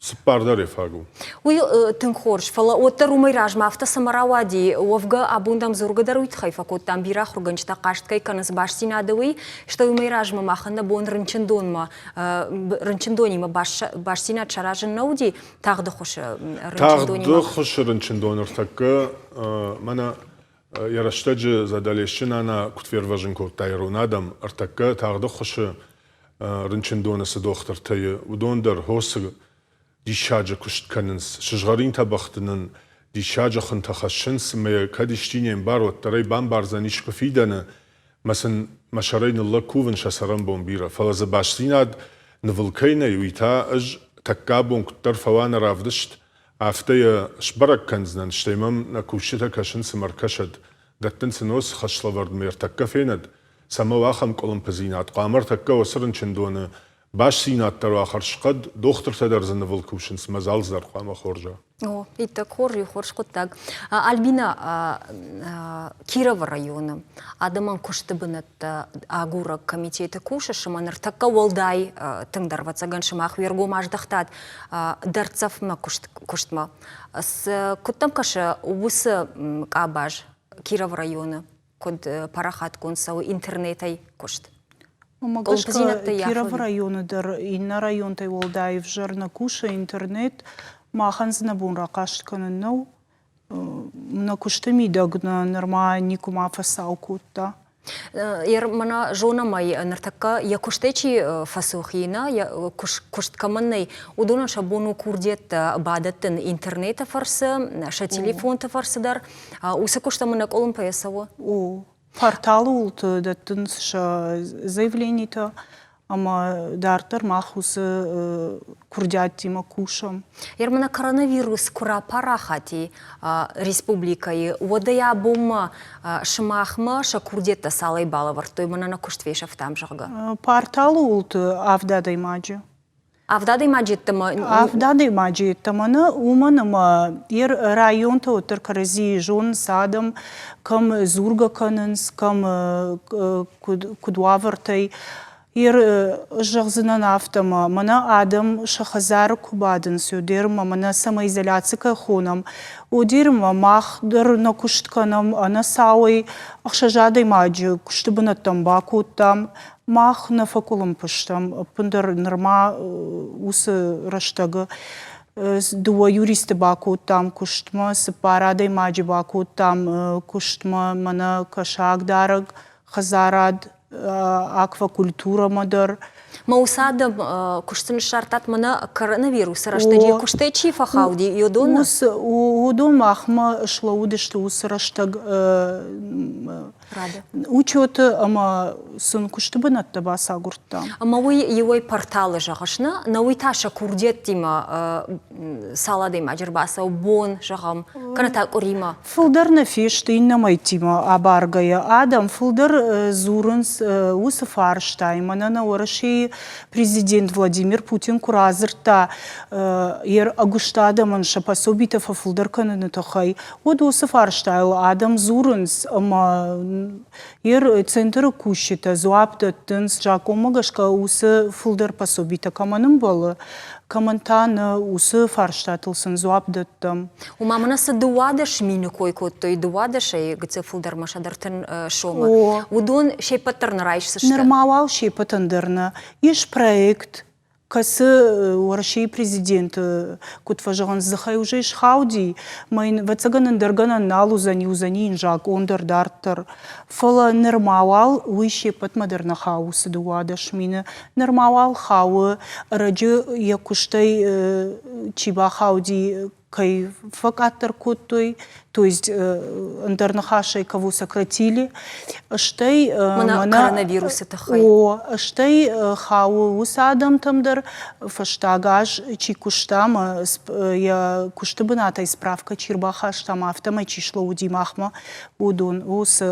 [SPEAKER 2] Цыппар дӕр йӕ фаг у.
[SPEAKER 1] Уый тынг хорз, фӕлӕ уӕддӕр уымӕй размӕ афтӕ цӕмӕ рауади, уӕвгӕ абон дӕм дзургӕ дӕр уый тыххӕй фӕкодтам, бирӕ ахуыргӕнджытӕ хъаст кӕй кӕнынц бастдзинады, уый, стӕй уымӕй размӕ махӕн нӕ бон рынчындонмӕ, рынчындонимӕ бастдзинад саразын нӕ уыди, тагъд ӕххуысы рынчындонимӕ.
[SPEAKER 2] Тагъд ӕххуысы рынчындон ӕртӕккӕ мӕнӕ йӕ рӕстӕджы Задӕлесчы нана куыд фервӕзын кодта ирон адӕм, ӕртӕккӕ тагъд ӕххуысы рынчындоны цы дохтыртӕ и, уыдон дӕр хосы диссаджы куыст кӕнынц. Сызгъӕрин тӕбӕгъты нын диссаджы хуынтӕ хӕссынц, ӕмӕ йӕ кӕд исчи не мбары, уӕддӕр ӕй бамбардзӕн искуы фидӕны, мӕ сын мӕ сӕрӕй ныллӕг кувын сӕ цӕрӕнбон бирӕ. Фӕлӕ дзы бастдзинад нывыл кӕй нӕй, уый та ӕз тӕккӕ абон куыддӕр фӕуа нӕ равдыст, афтӕ йӕ сбӕрӕг кӕндзынӕн, стӕй мӕм нӕ кусджытӕ кӕсынц ӕмӕ ӕркӕсӕд, дӕттынц ын уыцы хӕслӕвӕрд ме ртӕккӕ фенӕд, цӕмӕ уа ахӕм къуылымпыдзинад, хъуамӕ ӕртӕккӕ уыцы рынчындоны бастдзинад дӕр уа хӕрзхъӕд, дохтыртӕ дӕр дзы нывыл кусынц, мадзал дӕр хъуамӕ хорз уа.
[SPEAKER 1] О, иттӕг хорз у, хорз хъуыддаг. Альбина, Кировы районы адӕмӕн куысты бынӕттӕ агурӕг комитеты кусыс ӕмӕ ныртӕккӕ уӕлдай тынгдӕр, ӕвӕццӕгӕн, сымах уе ргом аздӕхтат дӕрддзӕфмӕ куыстмӕ. Куыд дӕм кӕсы уыцы къабаз Кировы районы? Куыд парахатгонд цӕуы интернетӕй куыст?
[SPEAKER 4] Уымӕ гӕсгӕ Кировы районы дӕр иннӕ районтӕй уӕлдай ӕвзӕр нӕ кусы интернет. Махӕн дзы нӕ бон рахъаст кӕнын нӕу. Нӕ куысты мидӕг нӕ нырма никуыма фӕцау кодта.
[SPEAKER 1] Мӕнӕ зонӕм ӕй, ныртӕккӕ йӕ куыстӕй чи фӕцух и, нӕ, йӕ куыст кӕмӕн нӕй, уыдонӕн сӕ бон у курдиӕттӕ бадӕттын интернеты фӕрцы, сӕ телефонты фӕрцы дӕр. Уыцы куыст ӕмӕ нӕ къуылымпыйӕ цӕуы?
[SPEAKER 4] О, порталы уылты дӕттынц сӕ заявленитӕ ӕмӕ дарддӕр мах уыцы куырдиӕттимӕ кусӕм.
[SPEAKER 1] Ермана коронавирус куы рапарахат и республикӕйы, уӕдӕй абонмӕ сымахмӕ сӕ курдиӕттӕ цалӕй балӕвӕрдтой, мӕнӕ нӕ куыст фесӕфтам, зӕгъгӕ?
[SPEAKER 4] Порталы уылты авд адӕймаджы.
[SPEAKER 1] Авд адӕймаджы йеддӕмӕ
[SPEAKER 4] Авд адӕймаджы йеддӕмӕ нӕ, уымӕн ӕмӕ йе районтӕ уӕддӕр кӕрӕдзийы зонынц адӕм, кӕм дзургӕ кӕнынц, кӕм куыд уавӕртӕй. Ӕз зӕгъдзынӕн афтӕ, ӕмӕ мӕнӕ адӕм сӕ хӕдзары куы бадынц, уӕддӕр ма мӕнӕ самоизоляци кӕй хонӕм, уӕддӕр ма мах дӕр нӕ куыст кӕнӕм ӕнӕцауӕй, ӕхсӕз адӕймаджы куысты бынӕттӕм бакодтам, Мах нӕ фӕкъуылымпы стӕм, ӕппындӕр нырма уыцы рӕстӕгы дыууӕ юристы бакодтам куыстмӕ, цыппар адӕймаджы бакодтам куыстмӕ, мӕнӕ кӕсагдарӕг хӕдзарад, аквакультурӕмӕ дӕр.
[SPEAKER 1] Мӕ уыцы адӕм куысты ныссардтат мӕнӕ коронавирусы рӕстӕджы куыстӕй чи фӕхауди, уыдон?
[SPEAKER 4] Уыдон махмӕ слӕууыдысты уыцы рӕстӕг
[SPEAKER 1] рады.
[SPEAKER 4] Учеты ӕмӕ сын куысты бынӕттӕ бацагуырдта.
[SPEAKER 1] Ӕмӕ уый иуӕй порталы зӕгъыс, нӕ? Нӕ уый та сӕ курдиӕттимӕ цал адӕймаджы ӕрбацӕуы бон, зӕгъӕм, кӕнӕ та къуыримӕ?
[SPEAKER 4] Фылдӕр нӕ фесты иннӕ мӕйтимӕ абаргӕйӕ. Адӕм фылдӕр дзурынц уыцы фарстайы. Мӕнӕ нӕ Уӕрӕсейы президент Владимир Путин куы радзырдта йе ӕгуыст адӕмӕн сӕ пособитӕ фӕфылдӕр кӕныны тыххӕй, уӕд уыцы фарстайыл адӕм дзурынц ӕмӕ Йе центры кусджытӕ дзуапп дӕттынц, закъонмӕ гӕсгӕ уыцы фылдӕр пособитӕ кӕмӕн ӕмбӕлы, кӕмӕн та нӕ, уыцы фарстатыл сын дзуапп дӕттӕм.
[SPEAKER 1] Ома мӕнӕ цы 12 мины кой кодтой, 12-ӕй гыццыл фылдӕрмӕ сӕдӕ сомы, уыдон се ппӕт дӕр нӕ райсдзысты?
[SPEAKER 4] Нырма уал се ппӕтӕн дӕр нӕ. Ис проект, кӕцы Уӕрӕсейы президенты, куыд фӕзӕгъынц, дзыхӕй уже схауди, мӕ йын, ӕвӕццӕгӕн, ӕндӕр гӕнӕн нал уыдзӕни, уыдзӕни йын закъон дӕр дарддӕр. Фӕлӕ нырма уал уый се ппӕтмӕ дӕр нӕ хауы уыцы 12 мины. Нырма уал хауы, ӕрӕджы йӕ куыстӕй чи бахауди, кӕй фӕкъаддӕр кодтой, то есть ӕндӕр ныхасӕй кого сократили, стӕй
[SPEAKER 1] мӕнӕ коронавирусы тыххӕй.
[SPEAKER 4] О, стӕй хауы уыцы адӕмтӕм дӕр, фӕстаг аз чи куыста ӕмӕ йӕ куысты бынатӕй справкӕ чи рбахаста ӕмӕ афтӕмӕй чи слӕууыди махмӕ, уыдон уыцы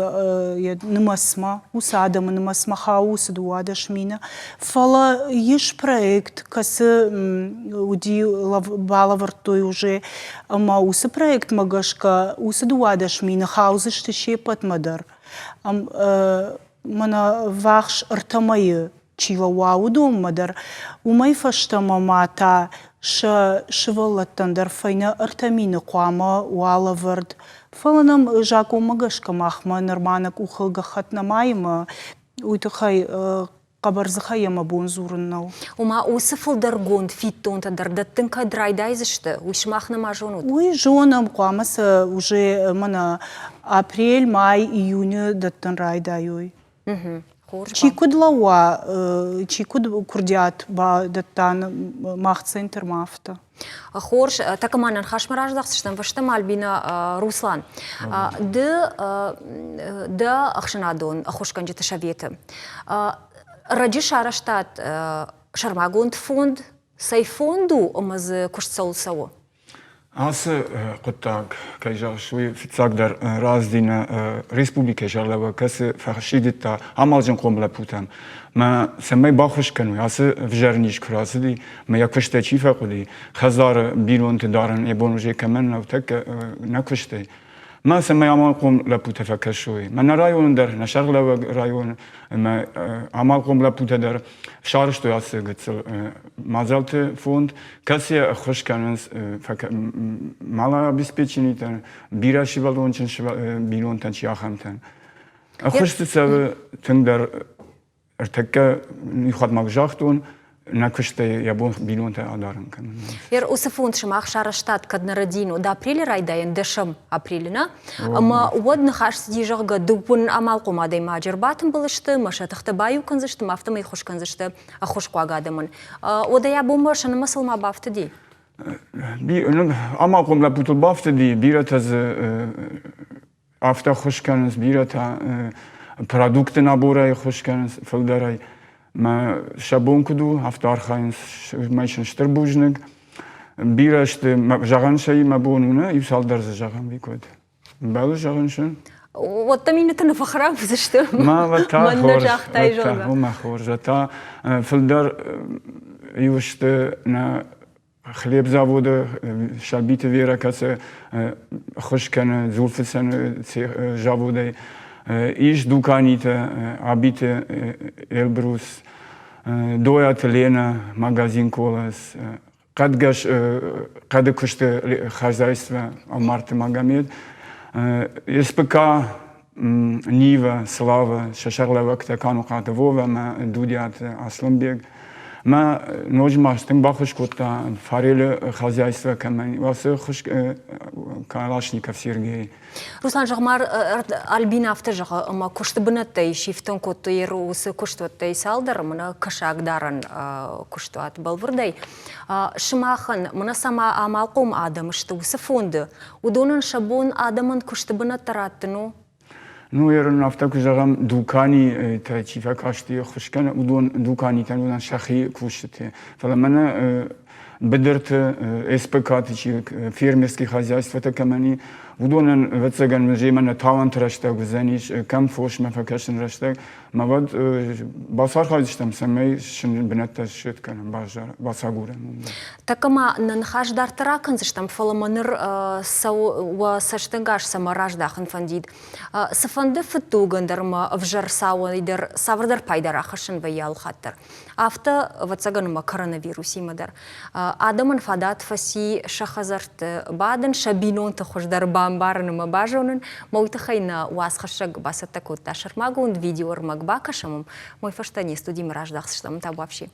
[SPEAKER 4] йӕ нымӕцмӕ, уыцы адӕмы нымӕцмӕ хауы уыцы 12 мины. Фӕлӕ ис проект, кӕцы уыди, балӕвӕрдтой уже, ӕмӕ уыцы проектмӕ гӕсгӕ уыцы 12 мины хаудзысты се ппӕтмӕ дӕр. Мӕнӕ ввахс ӕртӕ мӕйы чи лӕууа, уыдонмӕ дӕр. Уымӕй фӕстӕмӕ ма та сӕ сывӕллӕттӕн дӕр фӕйнӕ 3000 хъуамӕ уа лӕвӕрд. Фӕлӕ нӕм закъонмӕ гӕсгӕ махмӕ нырма нӕ къухы гӕххӕтт нӕма и ӕмӕ уый тыххӕй хъӕбӕрдзыхӕй йӕ мӕ бон дзурын нӕу.
[SPEAKER 1] Ома уыцы фылдӕргонд фиддонтӕ дӕр дӕттын кӕд райдайдзысты, уый сымах нӕма зонут?
[SPEAKER 4] Уый зонӕм, хъуамӕ сӕ уже мӕнӕ апрель, май, июны дӕттын райдайой. Чи куыд лӕууа, чи куыд куырдиат бадӕтта мах центрмӕ, афтӕ.
[SPEAKER 1] Хорз, тӕккӕ ма нӕ ныхасмӕ раздӕхдзыстӕм фӕстӕмӕ, Альбина Руслан. Ды дӕ ӕхсӕнадон ӕххуысгӕнджыты советы раджы сарӕзтат сӕрмагонд фонд. Цӕй фонд у ӕмӕ дзы куыст цӕуыл цӕуы?
[SPEAKER 5] Ацы хъуыддаг, кӕй зӕгъыс, уый фыццагдӕр раздзӕни нӕ республикӕйы сӕргълӕууӕг, кӕцы фӕсидыдта амалджынхъом лӕппутӕм, мӕ цӕмӕй баххуыс кӕной, ацы ӕвзӕр низ куы рацыди, мӕ йӕ куыстӕй чи фӕхъуыди, хӕдзары бинонты дарын йӕ бон уже кӕмӕн нӕу тӕккӕ нӕ куыстӕй, мӕ цӕмӕй амалхъом лӕппутӕ фӕкӕсой. Мӕ нӕ районы дӕр, нӕ сӕргълӕууӕг районы ӕмӕ амалхъом лӕппутӕ дӕр сарӕзтой ацы гыццыл мадзӕлтты фонд, кӕцыйӕ ӕххуыс кӕнынц малообеспеченныйтӕн, бирӕсывӕллонджын бинонтӕн чи ахӕмтӕн. Ӕххуыс дзы цӕуы тынгдӕр ӕртӕккӕ иухатт загътон, нӕ куыстӕй йӕ бон бинонтӕ адарын кӕнын.
[SPEAKER 1] Ер уыцы фонд сымах сарӕзтат, кӕд нӕ рӕдийын, уӕд апрелы райдайӕн дӕсӕм апрелы, нӕ? Ӕмӕ уӕд ныхас цыди, зӕгъгӕ, дыууын амалхъом адӕймаджы ӕрбатымбыл сты, ӕмӕ сӕ тыхтӕ баиу кӕндзысты, ӕмӕ афтӕмӕй ӕххуыс кӕндзысты ӕххуысхъуаг адӕмӕн. Уӕдӕ йӕ бонмӕ сӕ нымӕцыл ма бафтыди?
[SPEAKER 5] Амалхъом лӕппутыл бафтыди, бирӕтӕ дзы афтӕ ххуыс кӕнынц, бирӕтӕ продукты наборӕй ӕххуыс кӕнынц фылдӕрӕй. Мӕ сӕ бон куыд у, афтӕ архайынц. Мӕ сын стыр бузныг. Бирӕ сты, зӕгъӕн сӕ мӕ бон у, нӕ, иу цалдӕр дзы зӕгъӕм викод. Мбӕлы зӕгъын сын?
[SPEAKER 1] Уӕдта минуты нӕ фӕхӕрам уыдзысты.
[SPEAKER 5] Ма уӕд та хорз, уӕд та хорз, та фылдӕр иу сты нӕ хлебзаводы Сабиты Вера кӕцы ӕххуыс кӕны дзулфыцӕн заводӕй. Ис дуканитӕ Абиты Эльбрус, Дойаты Лена, магазин Колос, хъӕдгӕс хъӕды куысты хозяйство Омарты Магомед, СПК Нива, Слава, сӕ сӕргълӕууӕгтӕ Канухъаты Вова ӕмӕ Дудиаты Аслӕнбег. Мӕ ноджы ма тынг баххуыс кодта Фарелы хозяйство кӕмӕн уацы хуыс Калашников Сергей.
[SPEAKER 1] Руслан, зӕгъ-ма, Альбина афтӕ зӕгъы, ӕмӕ куысты бынӕттӕй сифтонг кодтой уыцы куыстуӕттӕй цалдӕр, мӕнӕ кӕсагдарӕн куыстуат бӕлвырдӕй. Сымахӕн, мӕнӕ цӕмӕ амалхъом адӕм сты уыцы фонды, уыдонӕн сӕ бон адӕмӕн куысты бынӕттӕ раттын у?
[SPEAKER 5] Ну, ерын афтӕ куы зӕгъӕм, дуканитӕ чи фӕкасти ӕххуыс кӕны, уыдон дуканитӕн уыдон сӕхи кусджытӕ. Фӕлӕ мӕнӕ быдырты, СПК-ты чи фермерский хозяйствотӕ кӕмӕн и, Уыдонӕн, ӕвӕццӕгӕн, музеймӕ нӕ таланты рӕстӕг уыдзӕнис, кӕм фосмӕ фӕкӕсын рӕстӕг. Мӕ уӕд бацархайдзыстӕм, цӕмӕй сын бынӕттӕ ссет кӕнӕм, бацагурӕм.
[SPEAKER 1] Тӕккӕ ма нӕ ныхас дарддӕр акӕндзыстӕм, фӕлӕ мӕ ныр уӕ цӕстӕнгас цӕмӕ раздахын фӕндид. Цыфӕнды фыддугӕн дӕр ма ӕвзӕр цауӕй дӕр цавӕрдӕр пайда рахӕссын вӕййы алыхатт дӕр. Афтӕ, ӕвӕццӕгӕн, ӕмӕ коронавирусимӕ дӕр. Адӕмӕн фадат фӕци сӕ хӕдзӕртты бадын, сӕ бинонты хуыздӕр бамбарын ӕмӕ базонын. Мӕ уый тыххӕй нӕ уацхӕссӕг бацӕттӕ кодта сӕрмагонд видеоӕрмӕг бакӕсӕм ӕм. Уый фӕстӕ не студимӕ раздӕхдзыстӕм. Табуафси.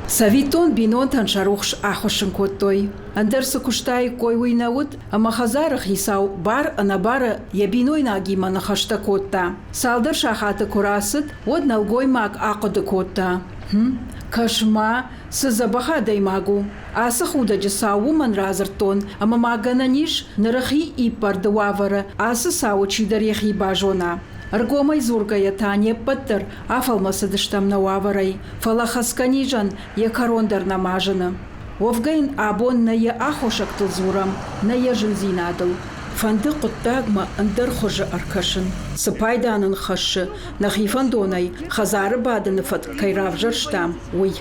[SPEAKER 6] Цӕвиттон, бинонтӕн сӕ рухс ахуыссын кодтой. Ӕндӕр цы куыстаиккой, уый нӕ уыд, ӕмӕ хӕдзары хицау бар-ӕнӕбары йӕ бинойнагимӕ ныхӕстӕ кодта. Цалдӕр сахаты куы рацыд, уӕд нӕлгоймаг ахъуыды кодта: Хм, кӕс-ма, цы дзӕбӕх адӕймаг у! Ацы худӕджы цау уымӕн радзырдтон, ӕмӕ ма гӕнӕн ис, ныры хи иппӕрды уавӕры ацы цауы чидӕр йӕхи базона. Ӕргомӕй дзургӕйӕ та не ппӕт дӕр афӕлмӕцыдыстӕм нӕ уавӕрӕй, фӕлӕ хӕцгӕ низӕн йӕ кӕрон дӕр нӕма зыны. Уӕвгӕ йын абон нӕ йӕ аххосӕгтыл дзурӕм, нӕ йӕ зындзинадыл. Фӕнды хъуыддагмӕ ӕндӕр хуызы ӕркӕсын, цы пайда нын хӕссы, нӕхи фӕндонӕй хӕдзары бадыны фӕтк кӕй равзӕрстам, уый.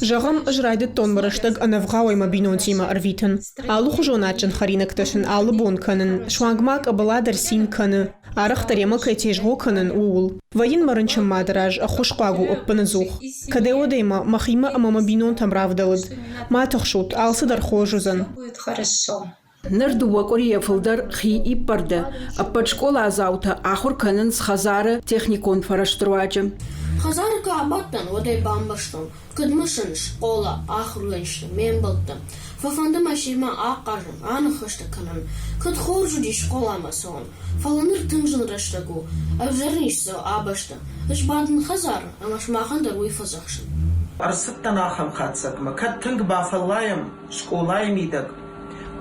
[SPEAKER 7] Зӕгъӕм, ӕз райдыдтон мӕ рӕстӕг ӕнӕвгъауӕй мӕ бинонтимӕ ӕрвитын. Алыхуызон адджын хӕринӕгтӕ сын алы бон кӕнын, суанг ма къӕбӕла дӕр цин кӕны, арӕхдӕр йемӕ кӕй тезгъо кӕнын, ууыл. Вӕййын мӕ рынчын мады раз, ӕххуысхъуаг у ӕппыныдзух. Кӕдӕй-уӕдӕй мӕ мӕхимӕ ӕмӕ мӕ бинонтӕм равдӕлыд. Ма тыхсут, алцыдӕр хорз уыдзӕн.
[SPEAKER 6] Ныр дыууӕ къуырийӕ фылдӕр хи иппӕрды ӕппӕт скъоладзаутӕ ахуыр кӕнынц хӕдзары техникон фӕрӕзты руаджы.
[SPEAKER 8] Хӕдзары куы абадтӕн, уӕд ӕй бамбӕрстон, куыд мысын скъола, ахуыргӕнджыты, ме мбӕлтты. Фӕфӕнды мӕ семӕ ахъазын, аныхӕстӕ кӕнын. Куыд хорз уыди скъоламӕ цӕуын, фӕлӕ ныр тынг зын рӕстӕг у, ӕвзӕр низ дзы абӕсты. Ӕз бадын хӕдзары ӕмӕ сымахӕн дӕр уый фӕдзӕхсын.
[SPEAKER 9] Ӕрцыдтӕн ахӕм хатдзӕгмӕ, кӕд тынг бафӕллайӕм скъолайы мидӕг,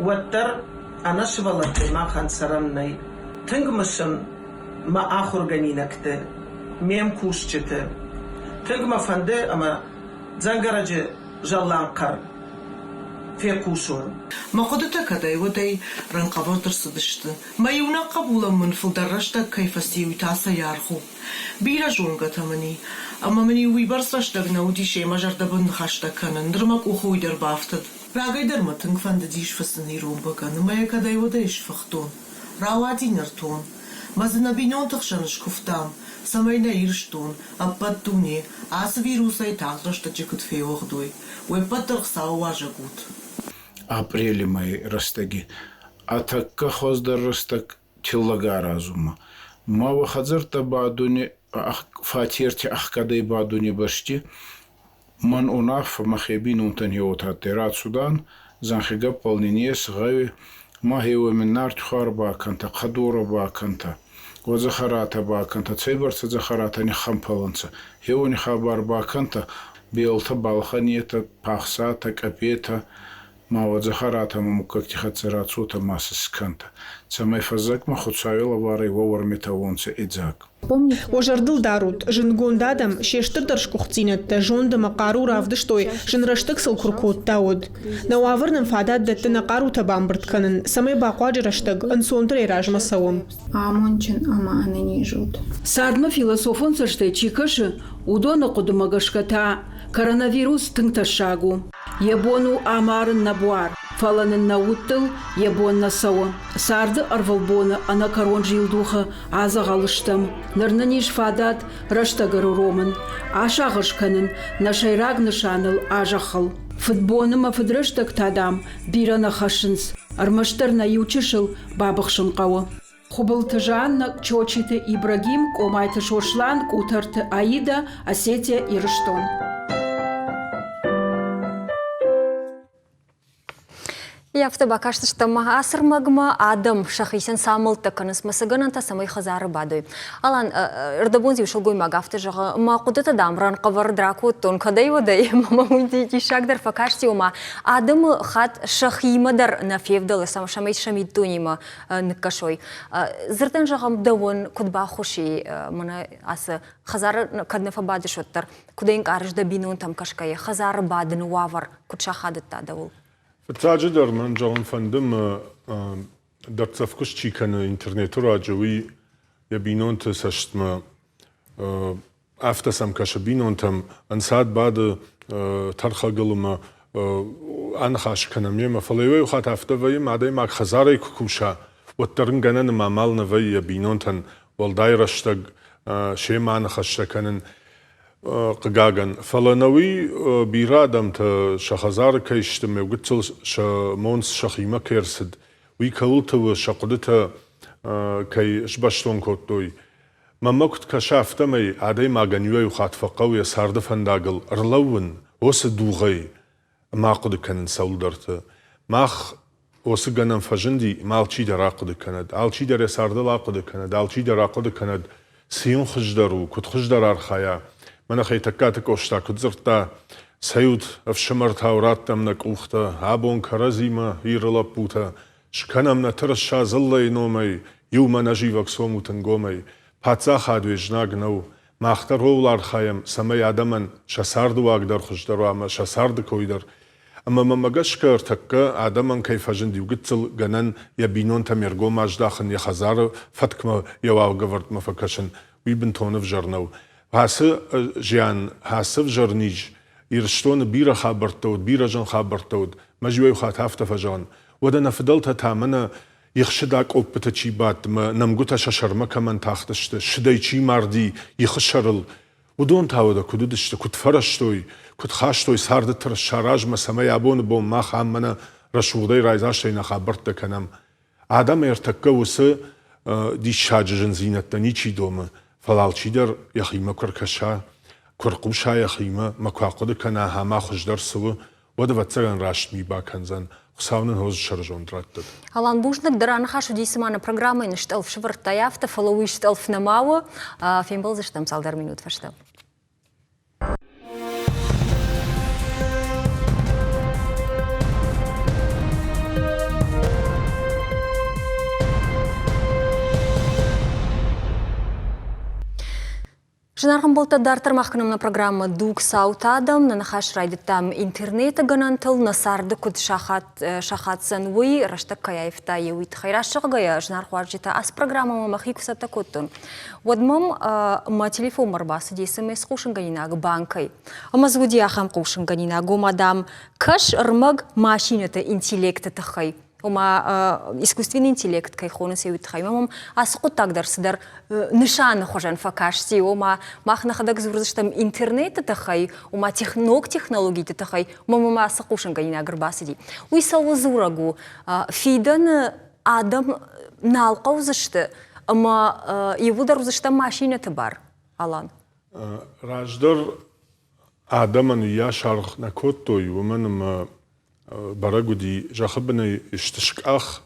[SPEAKER 9] уӕддӕр ӕнӕ сывӕллӕттӕй махӕн цӕрӕн нӕй. Тынг мысын мӕ ахуыргӕнинӕгты, ме мкусджыты. Тынг мӕ фӕнды ӕмӕ дзӕнгӕрӕджы зӕлланг хъӕр фехъусон.
[SPEAKER 10] Мӕ хъуыдытӕ кӕдӕй-уӕдӕй рӕнхъӕвӕрд ӕрцыдысты. Мӕ иунӕг хъӕбулӕн мын фылдӕр рӕстӕг кӕй фӕци, уый та цӕй аргъ у. Бирӕ зонгӕтӕ мын и, ӕмӕ мын-иу уыйбӕрц рӕстӕг нӕ уыди семӕ зӕрдӕбын ныхӕстӕ кӕнын, ныр мӕ къухы уый дӕр бафтыд. Рагӕй дӕр мӕ тынг фӕндыдис фыцын ирон бӕгӕны мӕ йӕ кӕдӕй-уӕдӕй сфыхтон. Рауади нӕртон. Мӕ дзы нӕ бинонты хсӕн скуывтам, цӕмӕй нӕ Ирыстон, ӕппӕт дуне, ацы вирусӕй тагъд рӕстӕджы куыд феуӕгъд уой. Уе ппӕт дӕр Хуыцауы уазӕг ут.
[SPEAKER 11] Апърели мӕйи рӕстӕги ӕ тӕккӕ хуӕздӕр рӕстӕг тиллӕг аразунмӕ. Ма уӕ хӕдзӕрттӕ бадуни фатерти ӕхгӕдӕй бадуни бӕсти мӕн унаффӕ мӕхе бийнонтӕн еуотӕ адтӕй рацудан, зӕнхи гӕппӕл нин ес, гъӕуи ма хеуеми нартихуар бакӕнтӕ, хъӕдорӕ бакӕнтӕ, уодзӕхӕратӕ бакӕнтӕ, цӕйбӕрцӕ дзӕхӕратӕ ниххӕмпӕлӕнцӕ, хеуони хабар бакӕнтӕ, белтӕ балхӕнетӕ, пахсатӕ, къӕпетӕ, ма уӕ дзӕхӕратӕ ӕма муггӕгти хӕццӕ рацотӕ ма сӕ скӕнтӕ, цӕмӕй фӕззӕгмӕ Хуцауи лӕварӕй уӕ уӕрметӕ уонцӕ идзаг.
[SPEAKER 7] Уӕ зӕрдыл дарут, зындгонд адӕм се стырдӕр сгуыхтдзинӕдтӕ, зонд ӕмӕ хъару равдыстой, зын рӕстӕг сыл куы ркодта, уӕд. Нӕ уавӕр нын фадат дӕтты нӕ хъарутӕ бамбырд кӕнын, цӕмӕй бахъуаджы рӕстӕг ӕнцондӕрӕй размӕ цӕуӕм.
[SPEAKER 12] Амондджын ӕмӕ ӕнӕниз ут.
[SPEAKER 6] Цардмӕ философон цӕстӕй чи кӕсы, уыдоны хъуыдымӕ гӕсгӕ та коронавирус тынг тӕссаг у. Йӕ бон у амарын нӕ буар, фӕлӕ нын нӕ удтыл йӕ бон нӕ цӕуы. Царды ӕрвылбоны ӕнӕкӕрон зилдухы адзӕгъӕл стӕм. Ныр нын ис фадат рӕстӕг ӕруромын, асагъӕс кӕнын нӕ сӕйраг нысаныл а-зӕххыл. Фыдбоны мӕ фыдрӕстӕг та, дам, бирӕ нӕ хӕссынц, ӕрмӕстдӕр нӕ иу чысыл бабыхсын хъӕуы. Хуыбылты Жанна, Чочиты Ибрагим, Къомайты Сослан, Къутӕрты Аидӕ, Осетия, Ирыстон.
[SPEAKER 1] Афтӕ бакастыстӕм ацы рмӕгмӕ адӕм сӕхицӕн цы амӕлттӕ кӕнынц мӕ цы гӕнӕнтӕ, цӕмӕй хӕдзары бадой. Алан, ӕрдӕбон иу сылгоймаг афтӕ зӕгъы, мӕ хъуыдытӕ, дам, рӕнхъӕвӕрд ракодтон, кӕдӕй-уӕдӕй, ӕмӕ мӕм уый диссаг дӕр фӕкасти, ома адӕмы хатт сӕхимӕ дӕр нӕ февдӕлы, цӕмӕй сӕ миддунимӕ ныккӕсой. Дзырдӕн зӕгъӕм, дӕуӕн куыд баххуыс и мӕнӕ ацы хӕдзары кӕд нӕ фӕбадыс, уӕддӕр куыд ӕнкъарыс дӕ бинонтӕм кӕсгӕйӕ, хӕдзары бадыны уавӕр куыд сахадыдта дӕуыл?
[SPEAKER 2] Фыццаджыдӕр мӕн зӕгъын фӕнды, мӕ дӕрддзӕф куыст чи кӕны интернеты руаджы, уый йӕ бинонты цӕстмӕ афтӕ сӕм кӕсы бинонтӕм, ӕнцад бады тӕрхӕгыл ӕмӕ аныхас кӕнӕм йемӕ. Фӕлӕ иуӕй-иу хатт афтӕ вӕййы, ӕмӕ адӕймаг хӕдзарӕй куы куса, уӕддӕр ын гӕнӕн ӕмӕ амал нӕ вӕййы йӕ бинонтӕн уӕлдай рӕстӕг семӕ аныхӕстӕ кӕнын. Хъыгагӕн, фӕлӕ нӕуи бирӕ адӕмтӕ сӕ хӕдзары кӕй сты, ме гыццыл сӕ монц сӕхимӕ кӕй ӕрцыд, уый кӕуылты у, сӕ хъуыдытӕ кӕй сбӕстон кодтой. Мӕнмӕ куыд кӕсы, афтӕмӕй адӕймагӕн иуӕй-иу хатт фӕхъӕуы йӕ царды фӕндагыл ӕрлӕууын, уыцы дугъӕй ма ахъуыды кӕнын цӕуылдӕрты. Мах уыцы гӕнӕн фӕзынди, ӕмӕ алчидӕр ахъуыды кӕнӕд, алчидӕр йӕ цардыл ахъуыды кӕнӕд, алчидӕр ахъуыды кӕнӕд, цы йын хуыздӕр у, куыд хуыздӕр архайа. Мӕнӕ Хетӕгкаты Къоста куыд дзырдта, цӕйут, ӕфсымӕртау раттӕм нӕ къухтӕ, абон кӕрӕдзимӕ, Иры лӕппутӕ, скӕнӕм нӕ тырыса дзыллӕйы номӕй, иумӕ нӕ зивӕг цомут ӕнгомӕй. Паддзахад уе знаг нӕу, Мах дӕр ууыл архайӕм, цӕмӕй адӕмӕн сӕ цардыуаг дӕр хуыздӕр уа ӕмӕ сӕ царды кой дӕр. Ӕмӕ мӕмӕ гӕсгӕ ӕртӕккӕ адӕмӕн кӕй фӕзынд иу гыццыл гӕнӕн йӕ бинонтӕм йе ргом аздахын, йӕ хӕдзары фӕткмӕ йӕ уагӕвӕрдмӕ фӕкӕсын, уый бынтон ӕвзӕр нӕу. Ацы зиан, ацы ӕвзӕр низ Ирыстоны бирӕ хабӕрттӕ уыд, бирӕ зын хабӕрттӕ уыд. Мӕ иуӕй хатт афтӕ фӕзӕгъын, уӕдӕ нӕ фыдӕлтӕ та мӕнӕ ихсыд акъоппыты чи бадт мӕ нӕмгуытӕ сӕ сӕрмӕ кӕмӕн тахтысты, сыдӕй чи марди ихы сӕрыл, уыдон та уӕдӕ куыд уыдысты, куыд фӕрӕзтой, куыд хастой царды тырыса размӕ, цӕмӕй абоны бон мах ам мӕнӕ рӕсугъдӕй райдзастӕй нӕ хабӕрттӕ кӕнӕм. Адӕм ӕртӕккӕ уыцы диссаджы зындзинӕдтӕ ничи домы, фӕлӕ алчидӕр йӕхимӕ куы ркӕса, куы рхъуса йӕхимӕ мӕ куы ахъуыды кӕна, ахӕм хуыздӕр цы у, уӕд, ӕвӕццӕгӕн, раст ми бакӕндзӕн. Хуыцау нын хорз сӕрзонд раттӕд.
[SPEAKER 1] Алан, бузныг дӕ раныхас уыди, цыма нӕ программӕйы стъӕлф сӕвӕрдтай афтӕ, фӕлӕ уый стъӕлф нӕма у. Фембӕлдзыстӕм цалдӕр минут фӕстӕ. Зынаргъ ӕмбӕлттӕ, дарддӕр мах кӕнӕм нӕ программӕ «Дуг цаутӕ адӕм». Нӕ ныхас райдыдтам интернеты гӕнӕнтыл, нӕ царды куыд сахатдзӕн, уый рӕстӕг кӕй аивта, йе уый тыххӕй. Раст зӕгъгӕйӕ, зынаргъ уазджытӕ, ацы программӕмӕ мӕхи куы цӕттӕ кодтон, уӕд мӕм мӕ телефонмӕ ӕрбацыди СМС хъусынгӕнинаг банкӕй. Ӕмӕ дзы уыди ахӕм хъусынгӕнинаг, ома, дам, кӕс ӕрмӕг машинӕты интеллекты тыххӕй. Ома искусственный интеллект кӕй хонынц, уый тыххӕй мӕм ацы хъуыддаг дӕр цыдӕр нысаны хуызӕн фӕкасти. Ома мах нӕхӕдӕг дзурдзыстӕм интернеты тыххӕй, ома ног технологиты тыххӕй, ома мӕм ацы хъусынгӕнинаг ӕрбацыди. Уый цӕуыл дзурӕг у? Фидӕны адӕм нал хъӕудзысты ӕмӕ иууылдӕр уыдзыстӕм машинӕты бар, Алан?
[SPEAKER 2] Раздӕр адӕмӕн уыйас аргъ нӕ кодтой, уымӕн ӕмӕ бӕрӕг уыди, зӕххы бынӕй исты скъах,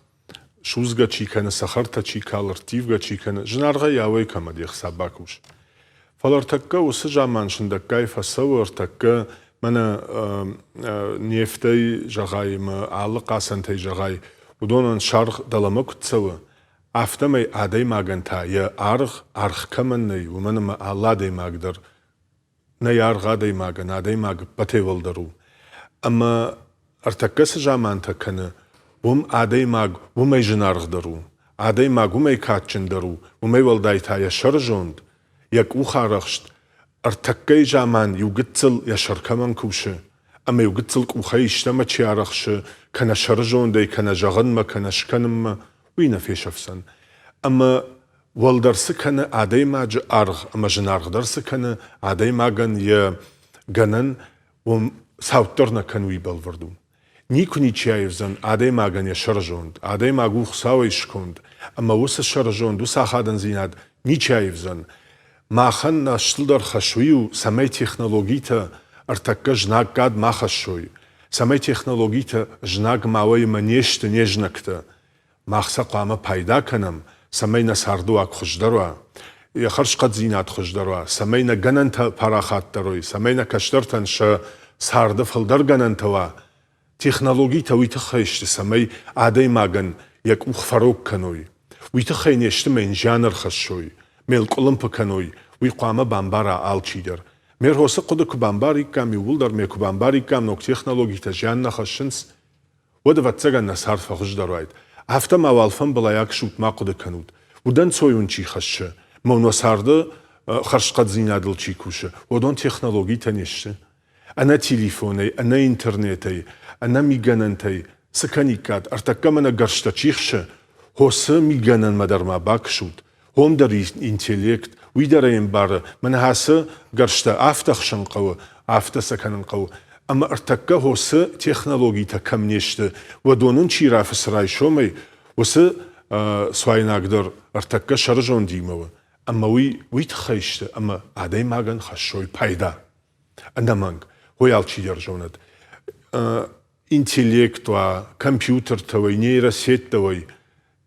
[SPEAKER 2] судзгӕ чи кӕны, цӕхӕртӕ чи калы, ӕрттивгӕ чи кӕны, зынаргъӕй ауӕй кӕмӕ де хца бакус. Фӕлӕ ӕртӕккӕ уыцы заман сындӕггай фӕцӕуы, ӕртӕккӕ мӕнӕ нефтӕй зӕгъай ӕмӕ алы хъацӕнтӕй зӕгъай, уыдонӕн саргъ дӕлӕмӕ куыд цӕуы, афтӕмӕй адӕймагӕн та йӕ аргъ аргъ кӕмӕн нӕй, уымӕн ӕмӕ алы адӕймаг дӕр нӕй аргъ адӕймагӕн, адӕймаг ӕппӕтӕй уӕлдӕр у. Ӕмӕ ӕртӕккӕ цы замантӕ кӕны, уым адӕймаг уымӕй зынаргъдӕр у, адӕймаг уымӕй кадджындӕр у, уымӕй уӕлдай та йӕ сӕрызонд, йӕ къухарӕхст, ӕртӕккӕйы заман иу гыццыл йӕ сӕр кӕмӕн кусы, ӕмӕ иу гыццыл къухӕй истӕмӕ чи арӕхсы, кӕнӕ сӕрызондӕй, кӕнӕ зӕгъынмӕ, кӕнӕ скӕнынмӕ, уый нӕ фесӕфдзӕн. Ӕмӕ уӕлдӕр цы кӕны адӕймаджы аргъ ӕмӕ зынаргъдӕр цы кӕны адӕймагӕн йӕ гӕнӕн, уым цауддӕр нӕ кӕны, уый бӕлвырд у. Никуы ничи аивдзӕн адӕймагӕн йӕ сӕрызонд. Адӕймаг у Хуыцауӕй сконд, ӕмӕ уыцы сӕрызонд, уыцы ахадындзинад ничи аивдзӕн. Махӕн нӕ стылдӕр хӕс уый у, цӕмӕй технологитӕ ӕртӕккӕ знаггад ма хӕссой, цӕмӕй технологитӕ знаг ма уой ӕмӕ не сты не знӕгтӕ. Мах сӕ хъуамӕ пайда кӕнӕм, цӕмӕй нӕ цардыуаг хуыздӕр уа, йӕ хӕрзхъӕддзинад хуыздӕр уа, цӕмӕй нӕ гӕнӕнтӕ парахатдӕр уой, цӕмӕй нӕ кӕстӕртӕн сӕ царды фылдӕр гӕнӕнтӕ уа. Технологитӕ уый тыххӕй сты, цӕмӕй адӕймагӕн йӕ къух фӕрог кӕной. Уый тыххӕй не сты мӕ йын зиан ӕрхӕссой, ме лкъуылымпы кӕной, уый хъуамӕ бамбара алчидӕр. Ме рхосы хъуыды куы бамбариккам иууылдӕр, ме куы бамбариккам, ног технологитӕ зиан нӕ хӕссынц, уӕд, ӕвӕццӕгӕн, нӕ цард фӕхуыздӕр уаид. Афтӕ ма уал фӕмбылӕй аксут, ма хъуыды кӕнут. Удӕнцой уын чи хӕссы, мӕ уын уӕ царды хӕрзхъӕддзинадыл чи кусы, уыдон технологитӕ не сты. Ӕнӕ телефонӕй, ӕнӕ интернетӕй, ӕнӕ мигӕнӕнтӕй цы кӕниккат, ӕртӕккӕ мӕнӕ гӕрзтӕ чи хсы, хосы мигӕнӕнмӕ дӕр ма бакӕсут. Хом дӕр интеллект, уый дӕр ӕй ӕмбары, мӕнӕ ацы гӕрзтӕ афтӕ хсын хъӕуы, афтӕ сӕ кӕнын хъӕуы. Ӕмӕ ӕртӕккӕ хосы технологитӕ кӕм не сты, уыдон ын чи рафыссы райсомӕй, уыцы цуайнаг дӕр ӕртӕккӕ сӕрызондимӕ у. Ӕмӕ уый уый тыххӕй сты, ӕмӕ адӕймагӕн хӕссой пайда. Ӕнӕмӕнг, уый алчидӕр зонӕд. Интеллект уа, компьютертӕ уой, нейросеттӕ уой,